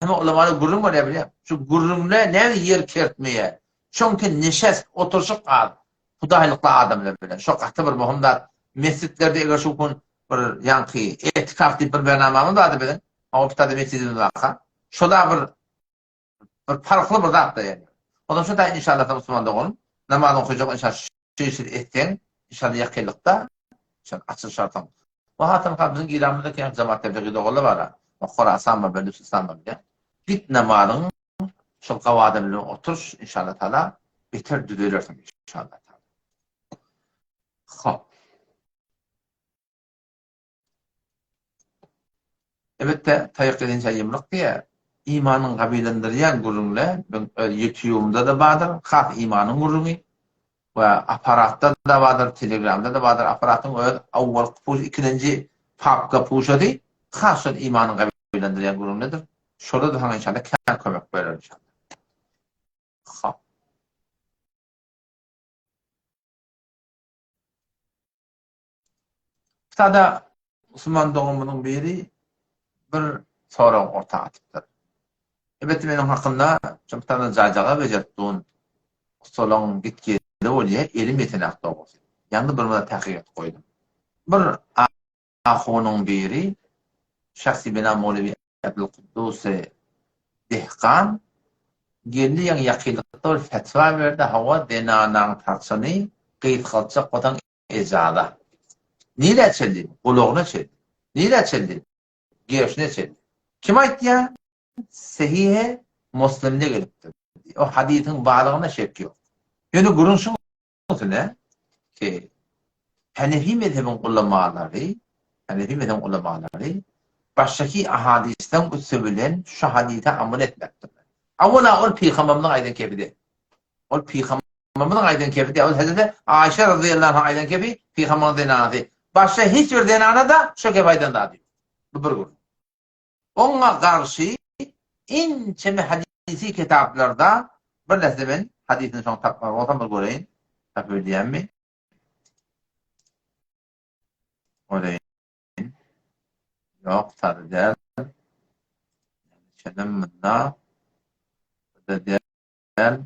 A: Hemme ulamalar gürrüň berýär bilýäň. Şu gürrüňde näme ýer kertmeýär. Çünki neşest, oturyşyk az. Hudaýlykly adamlar bilen. Şo gaty bir möhüm zat. Mesjitlerde eger şu gün bir ýaňky etikaf diýip bir bernamamyz bardy biziň. Oňa bir mesjidimiz barka. Şo da bir bir parhly bir zat-da ýani. Ondan şo da inşallah musulman doganym namaz okajak inşallah şu işi etseň inşallah ýakynlykda şol açylyşarsyň. Bu hatam ha biziň Iranymyzda kän jemaat tebligy doganlar bar. O Horasan bar, Belüçistan bar bilýän. Git namazyň şol gawada bilen oturyş inşallah taala beter düzelersiň inşallah taala. Hop. Elbetde taýak edinçä ýumruk diýýär. Imanyň gabylandyrýan gürrüňler meň öz ýutubymda-da bardyr. Has imanyň gürrüňi. We apparatda-da bardyr, telegramda-da bardyr. Apparatyň öz owalky puş, ikilenji papka puşady. Has şol imanyň gawilendirýän gürrüňledir. Şolar-da saňa inşallah kän kömek berer inşallah. Hop. Sada musulman doganymyzyň biri bir sorag orta atypdyr. Elbetde meniň hakynda şu bir jaýjaga bejerip dun ustalaň git-geli bolýa, elim ýetenak dogrusy. Ýaňy bir zat takyk edip goýdum. Bir ahunyň biri şahsy bina Mowlewi Abdulkuddusy Dehkan geldi ýaňy ýakynlykda bir fetwa berdi, hawa zenanaň saçyny gysgaltjak bolsaň ejaza. Nirä çenli? Gulagyna çenli. Nirä çenli? Gerşine çenli. Kim aýtýar? Sehihe Muslimde gelipdir. O hadysyň barlygyna şek ýok. Ýöne gürrüň şuň üstüne ki, Hanefi mezhebiň ulamalary, Hanefi mezhebiň ulamalary başdaky ahadyslaryň üsti bilen şu hadysa amal etmekdirler. Awala ol pygamberimiziň aýdan kepi däl. Ol pygamberimiziň aýdan kepi däl. Ol hezreti Aýşe razyýallahu anha aýdan kepi, pygamberiň zenanasy. Başga hiç bir zenana-da şo kepi aýdan zady ýok. Bu bir gürrüň. Oňa garşy ençeme hadysy kitaplarda bir näsede men hadysyny soň tapmaly bolsam bir göreýin, tapyp bilýänmi? Göreýin. Ýok, sary däl. Çenem munda. Bu-da däl.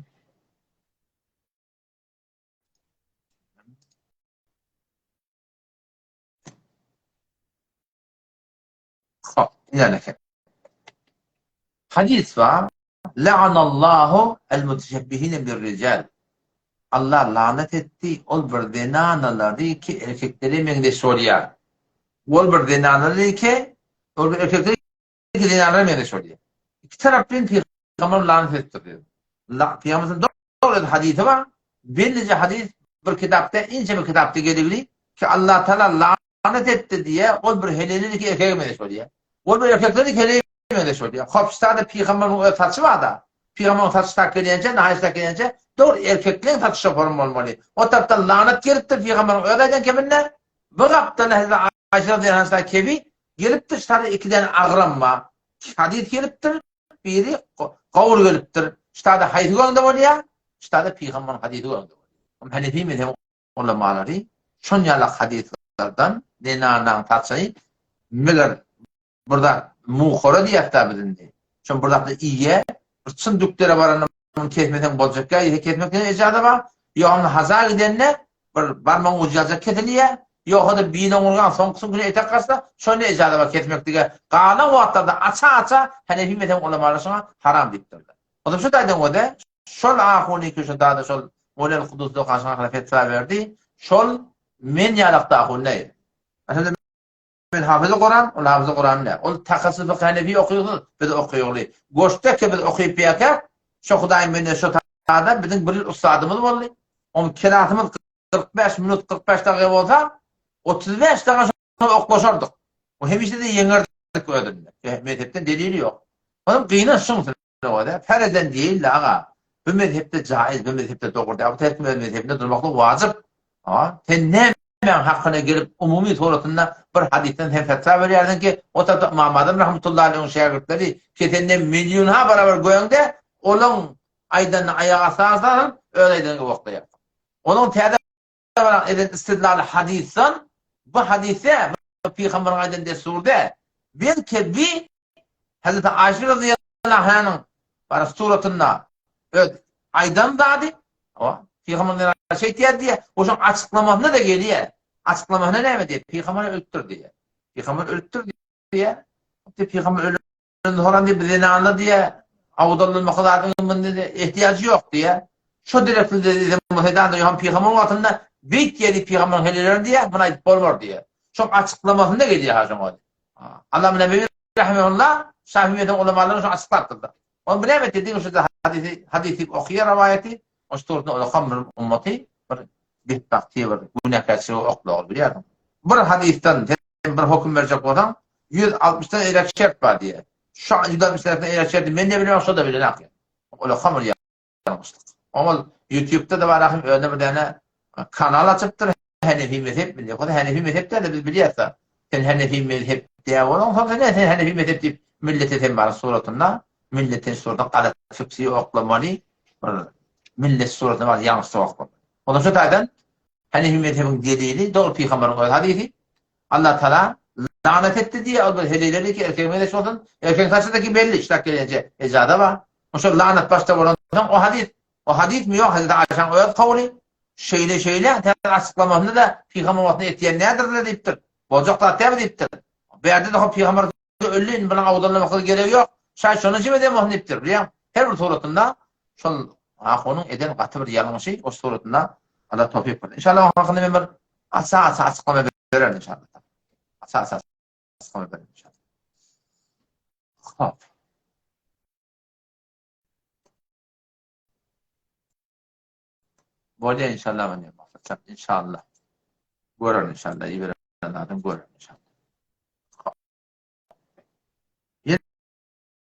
A: Hop, ýene eken. Hadys bar. La'anallahu el-muteşebbihine bir-rijal. Allah lanat etdi ol bir zenanalary ki erkeklere meňzeş bolýar. Ol bir zenanalary ki ol bir erkekleri ki zenanlara meňzeş bolýar. Iki tarapdan pygamber lanat etdi diýär. La pygamber dogry hadysy bar. Bellije hadys bir kitapda, inçe bir kitapda geligli ki Allah Taala Lanat etdi diýýär, ol bir heleýleniki erkege meňzeş bolýar. Ol bir erkekleniki heleýe meňzeş bolýar. Hopşda-da pygamberiň öz saçy bar-da. Pygamberiň saçy tak gelýänçä, nahaýy tak gelýänçä, dogry erkekleň saçy şoparym bolmaly. O tarapdan lanat gelipdir pygamberiň öz aýdan kebinde. Bir gapdalda hezreti Aýşe razyýallahu anha kebi gelipdir, şu tarapda iki däne agram bar. Hadys gelipdir, biri gawur gelipdir. Şu tarapda haýsy göňde bolýar? Şu tarapda pygamberiň hadysy göňde bolýar. Hanefi mezhebi Ulamalary şon ýalak hadyslardan zenanaň saçy meger bir zat muhara diýýäs-dä biz indi. Şon bir zatlar iýýä, bir çyn dükdere baranda muny kesmeseň boljakýa, ýa kesmek diýen ejaza bar. Ýa onda haja gidende bir barmagyň ujy ýaljak kesilýä, ýogsa-da bil oňurgaň soňky süňküne etek gaçsa, şonda ejaza bar kesmeklige. Galan wagtlarda aça-aça Hanefi mezhebiň ulamalary şoňa haram diýipdirler. Onda şu taýdan görä, Şol ahuny ki şu dada şol Molel Kudusda okaşyň hakyna fetwa berdi. Şol men ýalakda ahun däl. Aslynda men hafyzy Kuran, ol hafyzy Kuran däl. Ol takassyz fykh hanefi okyýsyz, biz okyýly. Goşda ki biz okyp ýaka, şo Hudaýyň bendesi şo tada biziň bir ýyl ussadymyz boldy. Oň kelasymyz 45 minut 45 dagyga bolsa, 35 daga şony oklaşardyk. O hemişe-de ýeňerdik özünde. Mezhepden delili ýok. Onuň gynanç şuň Ýa-da Ferezen diýeýin-le aga, bu mezhepde jaiz, bu mezhepde dogry däl, bu her kim öz mezhebinde durmaklyk wajyp. A, sen nämäň hakyna gelip umumy suratynda bir hadysdan sen fetwa berýärsiň ki, o tarapda Ymam Azam rahmetullahi aleýhiň şägirtleri kesenden millionha barabar göňde, olaň aýdanyny aýak astyna salyp, öz aýdanyňy oklaýarsyň. Onuň täze Baran eden istidlaly hadysdan, bu hadys däl, bu pygamberiň aýdan dessury däl. Belki bi Hazreti Aýşe razyýallahu anhanyň bar suratynda öz aýdan zady, hawa, pygamber şeý diýýär diýýär, oşoň açyklamasyna-da gelýär. Açyklamasyna näme diýýär? Pygamber ölüpdir diýýär. Pygamber ölüpdir diýýär. Pygamber ölenden soran diýip zenanlar diýýär, awdallanmak zadyň munda ehtiýajy ýok diýýär. Şo derekli diýsem bolsa da ýoham pygamber wagtynda beýt diýýär pygamberiň helelerini diýýär, muny aýdyp bolmar diýýär. Şoň açyklamasynda gelýär ha şoň özi. Allam Nebewi rahimehullah Şafi mezhebi ulamalaryň şony açyklapdyrlar. Ony bu näme diýdi? Şu hadisi hadisi okaýar rowaýaty, o şu okaň bir ummaty bir betbagty bir günäkärçilige oklagy bilýärsiň. Bir hadysdan sen bir höküm berjek bolsaň, 160 dan eýläk şert bar diýýär. Şu 160 dan eýläk şerti men ne bilýän, şo da bilen akyl. Ol okan bir ýalňyşlyk. Oňa YouTube-da-da bar ahym özüne bir däne kanal açypdyr Henefi mezhep mi diýip. Henefi mezhep däl-de biz bilýäs-de. Sen Henefi mezhep däl bolaňsoň sen sen Henefi mezhep diýip millete sen bar suratynda millete suratynda galat sübsi oklamaly bir millet suratynda bar ýalňyş oklamaly. Ondan şu taýdan Henefi mezhebiň delili dogry pygambaryň öz hadysy. Allah Taala lanet etdi diýe ol bir heleýleri ki erkegiň meňzeş bolsun. Erkegiň saçy ki belli, ştak gelince ejaza bar. Şol lanet başda bolansoň o hadys, o hadysmy ýok Hazreti Aýşaň öz kowly. Şeýle şeýle täze açyklamasynda da pygamber wagtynda etýän nädirler diýipdir. Boljak zat däl diýipdir. Bärde de pygamber öldi indi bunuň awdalamasyna geregi ýok. Şaý şony jim eden bolsun diýipdir. Bilýäň, her bir suratynda şol ahunyň eden gaty bir ýalňyşy o suratynda Allah towfik bersin. Inşallah onuň hakynda men bir aça-aça açyklama bererin inşallah. Aça-aça açyklama bererin inşallah. Hop. Bolýar inşallah men maksatjak inşallah. Görer inşallah iberen adam görer inşallah. Ýene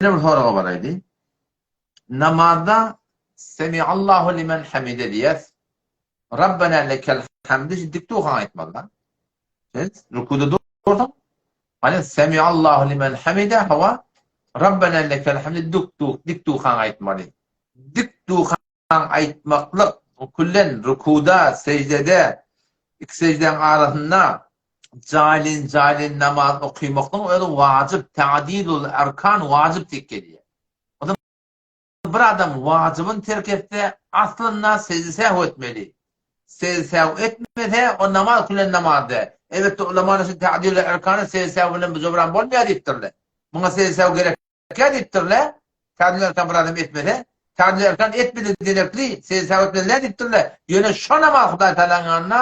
A: bir soraga baraýdy. Namazda Semiallahu limen hamide diýýäs. Rabbena lekel hamdi dik durkaň aýtmaly. Sen rukuda durduň. Hani Semiallahu limen hamide hawa Rabbena lekel hamdi dik dik durkaň aýtmaly. Dik durkaň aýtmaklyk küllen rukuda, sejdede, iki sejdäň arasynda jaýlyn-jaýlyn namaz okymaklygyň özi wajyp, ta'dilul erkan wajyp diýip gelýär. Onda bir adam wajybyny terk etse, aslynda sejde sehw etmeli. Sejde sehw etmese, o namaz küllen namaz däl. Elbetde ulamalar şu ta'dilul erkany sejde sehw bilen jobran bolmaýar diýipdirler. Muňa sejde sehw gerek Kä diýipdirler, Täzeli erkan bir adam etmese, täzeli erkan etmedi diýenekli, seni säw etmedi nä diýipdirler, ýöne şo namaz Hudaý Tagalaň ýanynda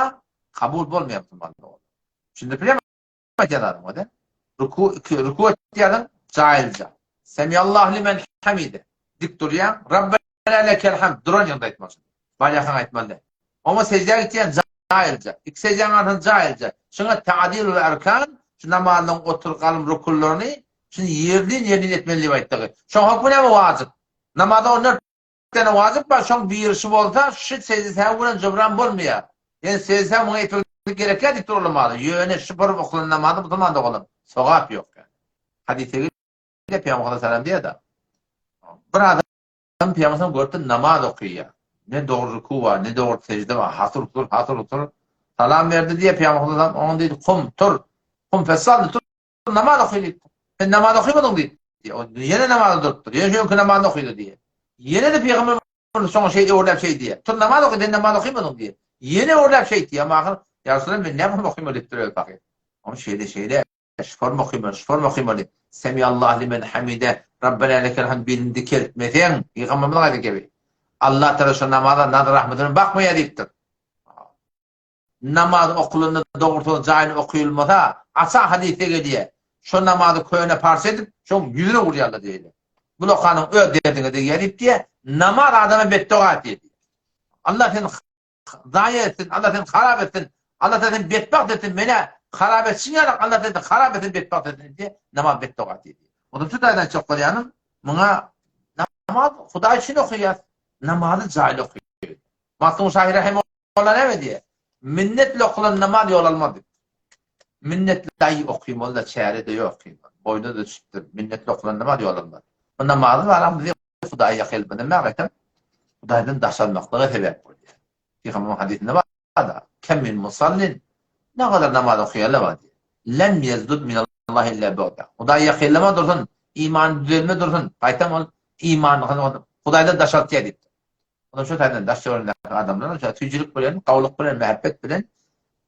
A: kabul bolmaýar musulman dogan. Düşündirip bilýärmi aýdýan zadymy o-da? Ruku, ruku etýärsiň, jaýylja. Semiallahu limen hamide. Dik durýaň, Rabbena lekel hamd, duran ýeriňde aýtmaly şuny. Barýarkaň aýtmaly däl. Oňa seždä gitýäň, jaýylja. Iki seždäň arasynda jaýylja. Şuňa ta'dilul erkan, şu namazyň otur galym rukunlaryny Şuny ýerlin-ýerlin etmeli diýip aýtdygy. Şoň hökmi näme wajyp? Namazda 14 däne wajyp bar, şoň biri şu bolsa, şu sejde sähw bilen jybran bolmaýar. Ýöne sejde sähw muňa etmeklik gerekýär diýip dur ulamalar. Ýöne şu bir okalan namazda musulman doganlar sogap ýok ýani. Hadysda gelýär Pygamber sallallahu diýýär-de. Bir adam Pygamber sallallahu görüpdir namaz okaýar. Ne dogry ruku bar, ne dogry sejde bar, hasyr-husur, hasyr-husur. Salam berdi diýýär Pygamber sallallahu oňa diýdi, kum tur. Kum fesalli tur. Namaz oky diýipdir. Sen namaz okymadyň diýip. Ýene namaza durupdyr. Ýene şu öňki namazyny okydy diýýär. Ýene-de pygamber şoňa şeý öwürläp şeý diýýär. Tur namaz oky, sen namaz okymadyň diýýär. Ýene öwürläp şeý diýýär. Amma ahyr Ýa Resulallah men näme okymaly diýipdir öz pahyr. Ony şeýle şeýle şu forma okymaly, şu forma okymaly. Semiallahu limen hamide, Rabbena lekel hamd bilini dikeltmeseň, pygamberimiziň aýdan gebi. Allah Tagala şo namaza nazar rahmeti bilen bakmaýar diýipdir. Namaz okulanda dogrusyz jaýly okylmasa, açan hadysda gelýär, şo namazy köne parça edip, şoň ýüzüne urýarlar diýýär. Bul okanyň öz derdiňe degýär diýip diýýär, namaz adama betdoga etýär diýýär. Allah seni zaýa etsin, Allah seni harap etsin, Allah seni betbagt etsin, menä harap etşiň ýaly Allah seni harap etsin, betbagt etsin diýip, namaz betdoga etýär diýýär. Onda şu taýdan aýtjak bolýanym, muňa namaz Hudaý üçin okaýas, namazy jaýly okaýaly. Magtymguly şahyr rahimehullah Ola näme diýýär? Minnetli okulan namaz ýol almaz diýip. Minnetli aý okymaly-da çäre-de ýok. Boýna-da düşüpdir. Minnetli okulan namaz ýol almaz. Bu namazy baram bizi Hudaýa ýakyn etmez, gaýtam Hudaýdan daş almaklyga sebäp bolýar. Pygamberimiziň hadysynda bar-da, Kem min musallin, ne gadar namaz okaýanlar bar diýýär. Lem ýezdud minallahi illa bu'da. Hudaýa ýakynlama dursun, imany düzelme dursun, gaýtam ol imanyny Hudaýdan daşaltýar diýipdir. Olar şo taýdan daş-töweregindäki adamlar şo süýjülik bilen, gowulyk bilen, mähebbet bilen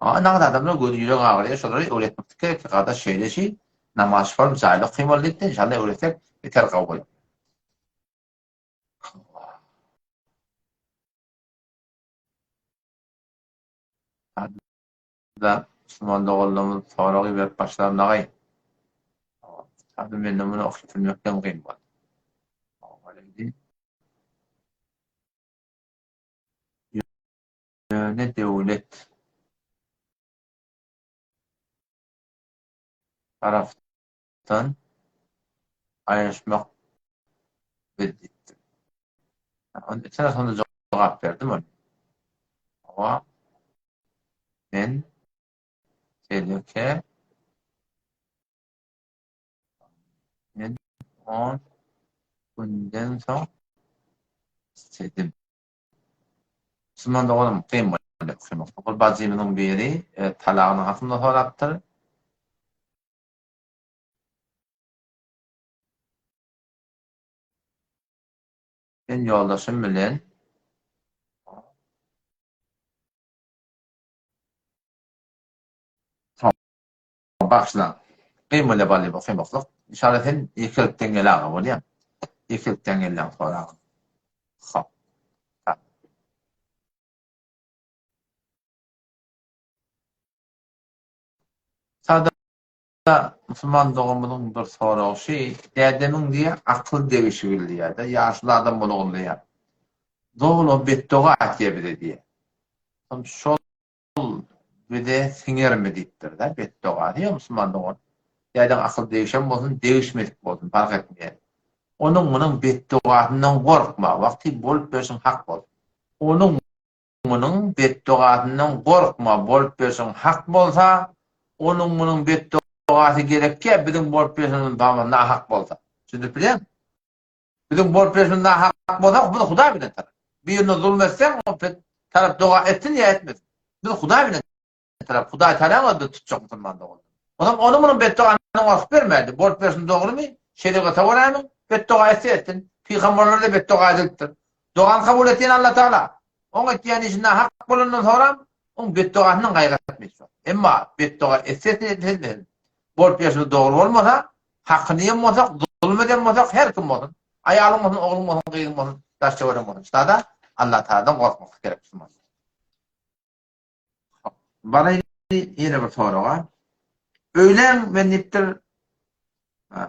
A: nagt adamlar gözi ýüregi agyrýar, şolary öwretmeklik gerek ki, gardaş şeýle şi, namaz şol jaýly okamaly diýip-de, inşallah öwretsek beter gowy bolar. Da musulman doganlarymyz sorag iberip başlar nagaý. Hadi mende muny okyp bilmekden kyn boldy. Ýöne döwlet tarapdan aýryşmak biz diýipdir. Jogap berdim ony. Hawa. Men Teleke Men on günden soň istedim. Musulman doganym kyn bolýar okamak. Bir bajymyzyň biri e, talagynyň hakynda sorapdyr. Men ýoldaşym bilen Bagyşlaň. Kyn bolýar bally okamaklyk. Inşallah sen ýekelikden gel aga bolýa. Ýekelikden gelýän soragyň. Hop. Sada musulman doganymyzyň bir soragy şi, dädemiň diýýär akyl degişigil diýýär-de, ýaşuly adam bolagyn diýýär. Doly betdoga etýär bize diýýär. Şol bize siňermi diýipdir-de, betdoga diýýär musulman dogan. Dädeň akyl degişen bolsun, degişmedik bolsun, parh etmeýär. Onuň munuň betdogasyndan gorkma, wagty bolup berşiň hak bolsun. Onuň munuň betdogasyndan gorkma, bolup berşiň hak bolsa, onuň munuň betdogasy gerekýä, biziň bolup berşimiz nahak bolsa. Düşündirip bilýäňmi? Biziň bolup berşimiz nahak bolsa, biz Hudaý bilen tarap. Birine zulum etseň, o tarap doga etsin ýa etmesin. Biz Hudaý bilen tarap. Hudaý taraň özde tutjak musulman doganlar. Onam onuň munuň betdogasyndan gorkup bermädi. Bolup berşiň dogrymy? Şerigata görämi? Betdoga etse etsin. Pygamberlere-de betdoga edilipdir. Dogany kabul etýän Allah Tagala. Oň etýän işi nahak bolandan soňram oň betdogasyndan gaýgy etmeýär. Emma betdoga etse etsin, etmese etmesin. Bolup berşimiz dogry bolmasa, hakyny iýen bolsak, zulum eden bolsak, her kim bolsun, aýalyň bolsun, ogluň bolsun, gyzyň bolsun, daş-töweregiň bolsun, ştada Allah Tagaladan gorkmaklyk gerek musulman. Baraýyn ýene bir soraga. Öýlän men diýipdir,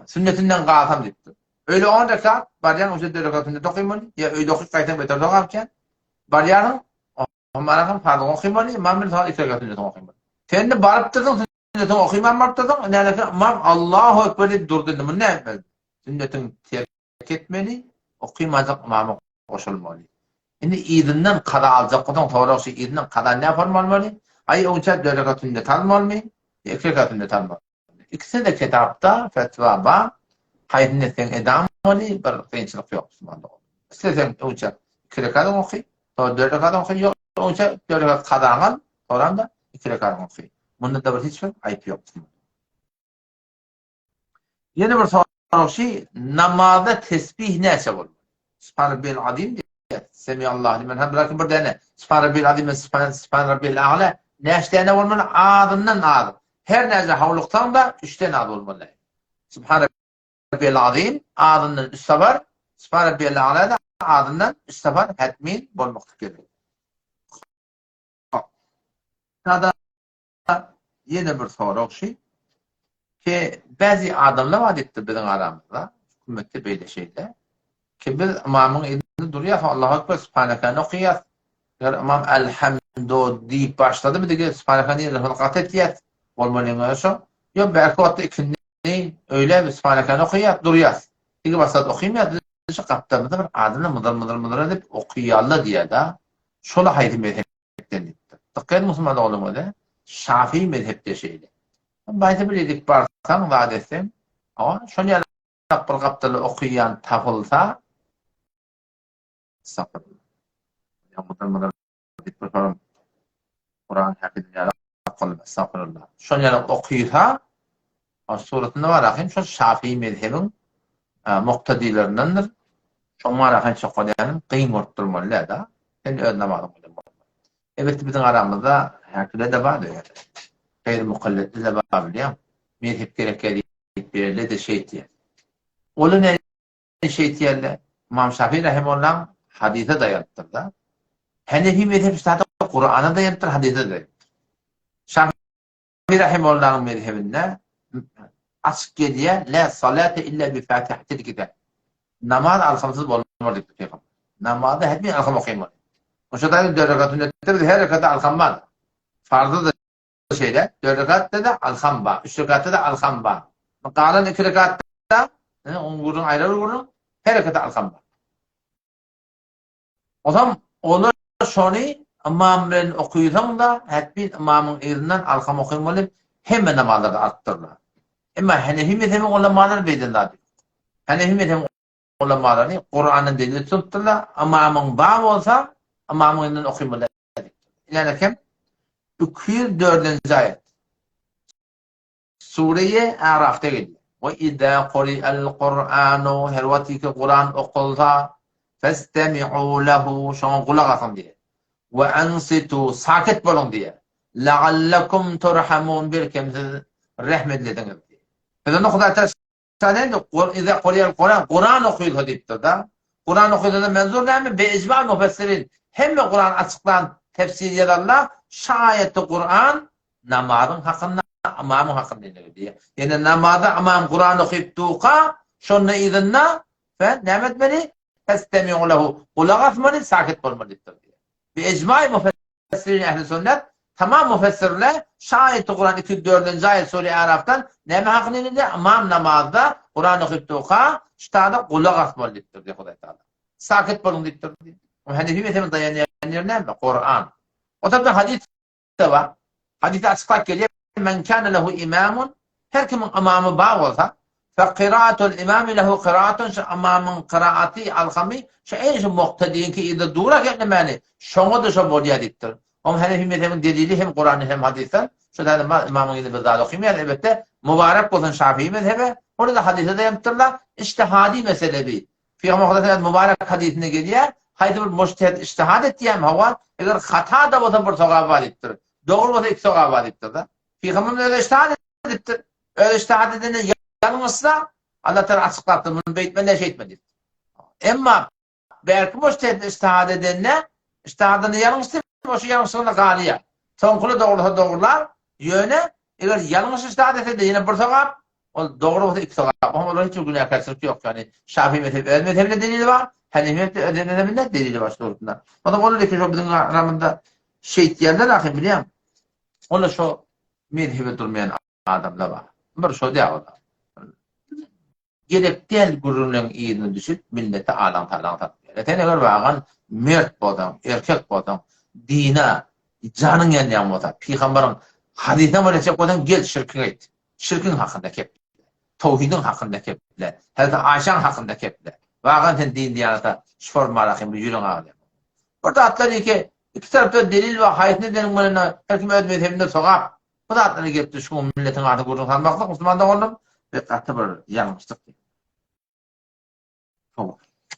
A: sünnetinden galsam diýipdir. Öýle 10 rekat, barýaň öýde 4 rekat sünnet okymaly, ýa öýde okyp gaýtsaň beter sogap eken. Barýarsyň, omarasyn farzyňy okymaly, ymam bilen soň 2 rekat sünnetiňi okymaly. Sen indi barypdyrsyň, sünnetiňi okyman barypdyrsyň, näme ymam Allahu ekber diýip durdy indi, muny näme etmeli? Sünnetiňi terk etmeli, okymajak ymama goşulmaly. Indi yzyndan kaza aljak bolsaň sorag şu yzyndan kaza näme formalmaly? Aý oňça dört rekat sünnet almalymy? Ýa iki rekat sünnet almalymy? Ikisine-de kitapda fetwa bar. Haýsyny etseň edamaly bir kynçylyk ýok musulman dogan. Isleseň oňça iki rekadyň oky, soň dört rekadyň oky, ýok oňça dört rekat kazaňy al, soňram-da iki rekadyňy oky. Munda-da bir hiç bir aýyp ýok musulman. Ýene bir sorag şi, namazda tesbih näçe bolmaly? Subhan Rabbiyel Azim diýýär. Semiallahu limen hamid. Lakin bir däne Subhan Rabbiyel Azim we Subhan Subhan Rabbiyel A'la näçe däne bolmaly? Azyndan az. Her näçe howluksaň da üçden az bolmaly. Subhan Rabbiyel Azim azyndan üç sapar, Subhan Rabbiyel A'la da azyndan üç sapar hetmin bolmaklyk gerek. Sada Ýene bir sorag şy, ki bäzi adamlar bar diýipdir biziň aramyzda, hükümetde beýle şeýle, ki biz ymamyň yzynda durýas, Allahu Ekber, Sübhanekeni okaýas, eger ymam Elhamdu diýip başladymy digi Sübhanekeni ýene şony gat etýäs, bolmalyň özi şo, ýok bärki wagtda ikindi öýle biz Sübhanekeni okaýas, durýas, digi başlady okaýmaýas, biz şu gapdalymyzda bir adamlar mydyr mydyr mydyr edip okaýarlar diýýär-de, şola haýsy mezhep mezhepden diýipdir. Dykgat ediň musulman doganlar özi Şafii mezhepde şeýle. Baýsa bir edip barsaň, zat etseň, awa, şony ýaly bir gapdalda okaýan tapylsa, estagfirullah. Diýip bir soram Kuran häkiden ýaly estagfirullah. Şony ýaly okysa, suratynda bar ahim, şol Şafii mezhebiň muktadilerindendir. Şoň bar ahim çokalýanym gyn bolup durmaly däl-de. Sen öz namazyň bilen bolmaly. Elbetde biziň aramyzda häkile-de bar diýýär. Gaýry mukallidli-de bar bilýäň. Mezhep gerekýär diýip berle-de şeýtýär. Olar näme şeýtýärler? Ymam Şafi rahimahullaň hadysa daýanypdyr-da. Hanefi mezhebi ştada Kurana daýanypdyr, hadysa daýanypdyr. Şafi Rahimahullanyň mezhebinde açyk gelýär, La salate illa bi fatihatil kitab. Namaz alhamsyz bolmaz diýipdir pygamber. Namazda hetmi alham okaýmaly. Oşa da dört rekat sünnetde biz her rekatda alham bar. Farzda da şeýle, dört rekatda da alham bar, üç rekatda da alham bar. Galan iki rekatda, oň gürrüň aýry bir gürrüň, her rekatda alham bar. Ozam. Olar şony ymam bilen okysaň-da, hetmin ymamyň yzyndan alkam okymaly, hemme namazlarda alypdyrlar. Emma Henefi mezhebiň ulamalary beýden zat ýok. Henefi mezhebiň ulamalary Kurandan delil tutupdyrlar, ymamyň bar bolsa, ymamyň yzyndan okymaly diýipdirler. Ine kem 204-nji aýat. Sureýe A'rafda gelýär. We izâ kuri'el Kur'anu her wagt ki Kuran okalsa, festemi'û lehu şoňa gulak asyň diýýär. We ansitu sakyt boluň diýýär. La'allakum turhamun belkem siz rehm edilesiňiz diýýär. Biz onda Hudaý Taala näme Izâ kuri'el Kuran Kuran okylsa diýipdir-de. Kuran okylsa menzur näme? Bi ijma müfessirin hemme Kurany açyklan tefsir ýazanlar şu aýatda Kuran Namazyň hakynda, ymamyň hakynda indi diýýär. Ýöne namazda ymam Kuran okyp durka, şonda yzynda sen näme etmeli? Festemi'u lehu, gulak asmaly, sakyt bolmaly diýipdir diýýär. Bi ijma'i müfessirin ehli sünnet, tamam müfessirler şu aýaty Kuran 204-nji aýat sure Arafdan näme hakynda indi diýýär? Ymam namazda Kuran okyp durka, şu taýda gulak asmaly diýipdir diýýär Hudaý Tagala. Sakyt boluň diýipdir diýýär. Hanefi mezhebiniň daýanýan ýeri näme? Kuran. O tarapdan hadys bar. Hadysda açyklap gelýär, Men kana lehu imamun, her kimiň ymamy bar bolsa, fe kyraatul imami lehu kyraatun, şu ymamyň kyraaty, alhamy, şu eýni şu muktediňki yzda durak etlemäni, şoňa-da şo bolýar diýipdir. Oň Hanefi mezhebiniň delili hem Kurandan hem hadysdan, şu taýdan bar, ymamyň yzynda bir zat okymaýar, elbetde, mubarek bolsun Şafii mezhebe, ony-da hadysa daýanypdyrlar, ijtihadi mesele bi. Pygamber Hudaýa mübarek hadysynda gelýär, haýsy bir mujtehid ijtihad etýärmi, hawa, eger hata-da bolsa bir sogaby bar diýipdir. Dogry bolsa iki sogaby bar diýipdir-de. Pygamberimiz özi ijtihad edipdir. Özi ijtihad edende ýalňyşsa, Allah Taala açyklapdyr, muny beýtme, ne şeýtme diýipdir. Emma bärki mujtehid ijtihad edende, ijtihadynda ýalňyşsa, şu ýalňyşlygynda galýar. Soňkuny dogrulasa dogrular, ýöne eger ýalňyş ijtihad etse-de ýene bir sogap, Ol dogry bolsa iki sogap. Oňa olar hiç bir günäkärçilik ýok. Ýagny Şafi mezhebi öz mezhebinde delili bar, Hanefi mezhebi öz mezhebinde delili bar şu dogrusynda. Onsoň olar eken şo biziň aramyzda şeýtýänler ahy bilýäň. Olar şo mezhebe durmaýan adamlar bar. Bir şo däl olar. Gerek däl gürrüňleň yzyna düşüp millete alaň-talaň satýar. Sen eger wagan mert bolsaň, erkek bolsaň, dine janyň ýanýan bolsa, pygambaryň hadysyna amal etjek bolsaň gel şirkiňi aýt. Şirkiň hakynda keple. Towhidiň hakynda keple. Hezreti Aýşaň hakynda keple. Wagan sen din diýanata şu formalahym bir ýüregiň agyrýar. Bir zatlar iki iki tarapda delil bar haýsyny edeniň bilen her kim öz mezhebinde sogap. Bu zatlara gelip düşgün milletiň adyna gürrüň salmaklyk musulman doganlarym bir gaty bir ýalňyşlyk.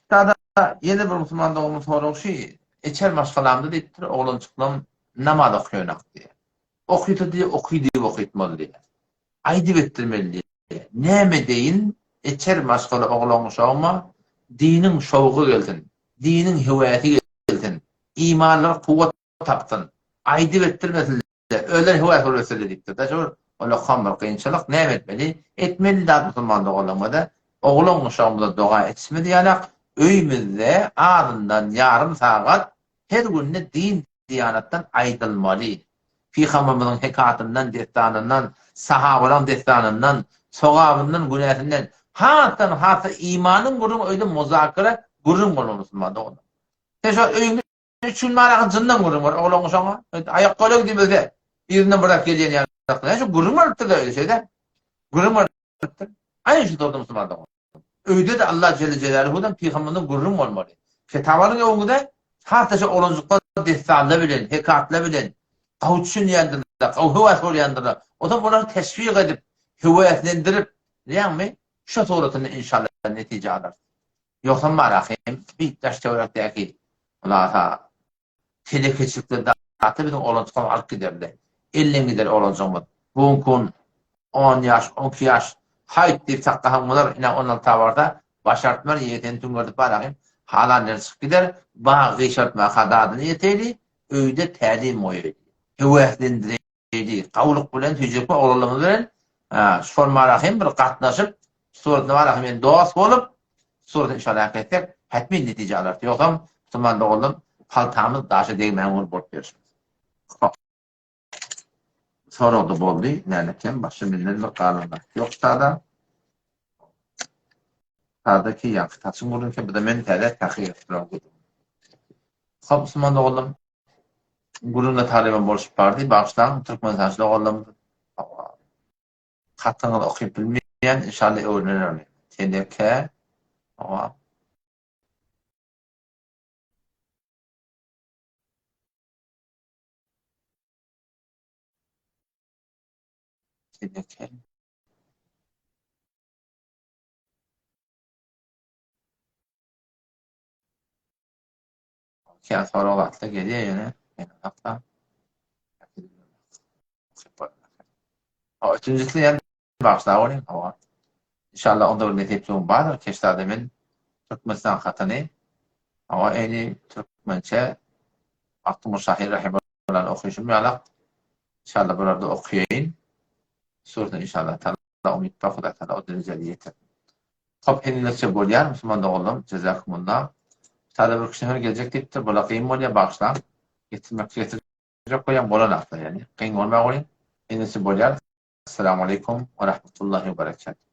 A: Sada ýene bir musulman doganymyň soragy şu, Içer maşgalamda diýipdir, oglanjyklam namaz okaýanak diýýär. Okysa diýýär, oky diýip okytmaly diýýär. Aýdyp etdirmeli diýýär. Näme edeýin, içer maşgala oglan-uşagyma diniň şowgy gelsin, diniň höwäsi gelsin, imanlary kuwwat tapsyn, aýdyp etdirmesinler. Özleri höwes bolup ötseler diýipdir-de. Şol ullakan bir kynçylyk. Näme etmeli? Etmeli zat musulman doganlarymyza oglan uşagymyza doga etişimiz ýalak, öýümizde azyndan ýarym sagat her günde din diýanatdan aýdylmaly. Pygamberimiziň hekatyndan, dessanyndan, sahabalaryň dessanyndan, sogabyndan, günäsinden, hasdan hasa imanyň gürrüňi öýde muzakere gürrüň bolmaly musulman doganlar. Sen şo öýüňde Üç gün baraky jyndan gürrüň bar oglan şoňa. Aýak golek diýmese, yzyndan bir zat gelýän ýaly. Näme şu gürrüň bolupdyr-da öýde şeýle. Gürrüň bolupdyr. Aý şu dogry musulman dogan. Öýde-de Allah Jelle Jelaluhudan pygamberden gürrüň bolmaly. Kitap alyň öňüňize, has-da şu oglanjyklar dessanlar bilen, hekatlar bilen gawy düşünýändirler, gawy höwes bolýandyrlar. Onsoň olary teşwik edip, höweslendirip, bilýäňmi, şu suratynda inşallah netije alarys. Ýogsam bar ahym, bi daş-töwerekdäki hulasa telekeçilikde zatda biziň oglanjyklarymyz alyp giderdi. Elden gider oglanjygymyz. Bu günki gün on ýaş, on iki ýaş haýt diýip saklasaň bolar, ine on alta barsa başartmar, ýeňseni tüňňerdip bar ahym, halan ýeri çykyp gider, bag gyşartmaka dadyny ýeteýli, öýde tälim goýaýly, höweslendireýli. Diýdi. Gawulyk bilen Tüýjekme oglanlarymyz bilen şu hem bir gatnaşyp, suratny hem dost bolup, suratyny inşallah etsek, hetmin netije alarys. Ýogsam, musulman doganlarym, paltamyz daşa degmän bolup bolup ýörşümiz. Soragda boldy, näme kem, başga menden bir galan zat ýok sada. Sada ki ýaňky saçyň gürrüňi, bu-da men täze tahyr bilen gürrüň. Hop, musulman doganlarym, gürrüňde talyban bolşup bardy. Bagyşlaň, türkmenistançy doganlarym. Hatyňyzy okyp bilmeýän, inşallah öwrenerin ony. Teneke, hawa. Teneke. Kän sorag atla gelýär ýöne meni sakla. Üçünjisi ýa bagyşlap olyň hawa. Inşallah onda bir nesipçigim bardyr keşdada men Türkmenistan hatyny hawa eni türkmençe Magtymguly şahyr rahimahullany okyşym ýalak inşallah bularda okaýyn. Surny inşallah taala umyt bar Hudaý taala o derejä ýetirsin. Hop henilikçe bolýar musulman doganlarym jezakumullah. Sada bir kişi geljek diýipdir bula kyn bolýar bagyşlaň getirmek getirjek bolýan bolanakda ýani kyn bolmaý goýuň henilikçe bolýar Esselamu aleýkum we rahmetullahi we berekatuh.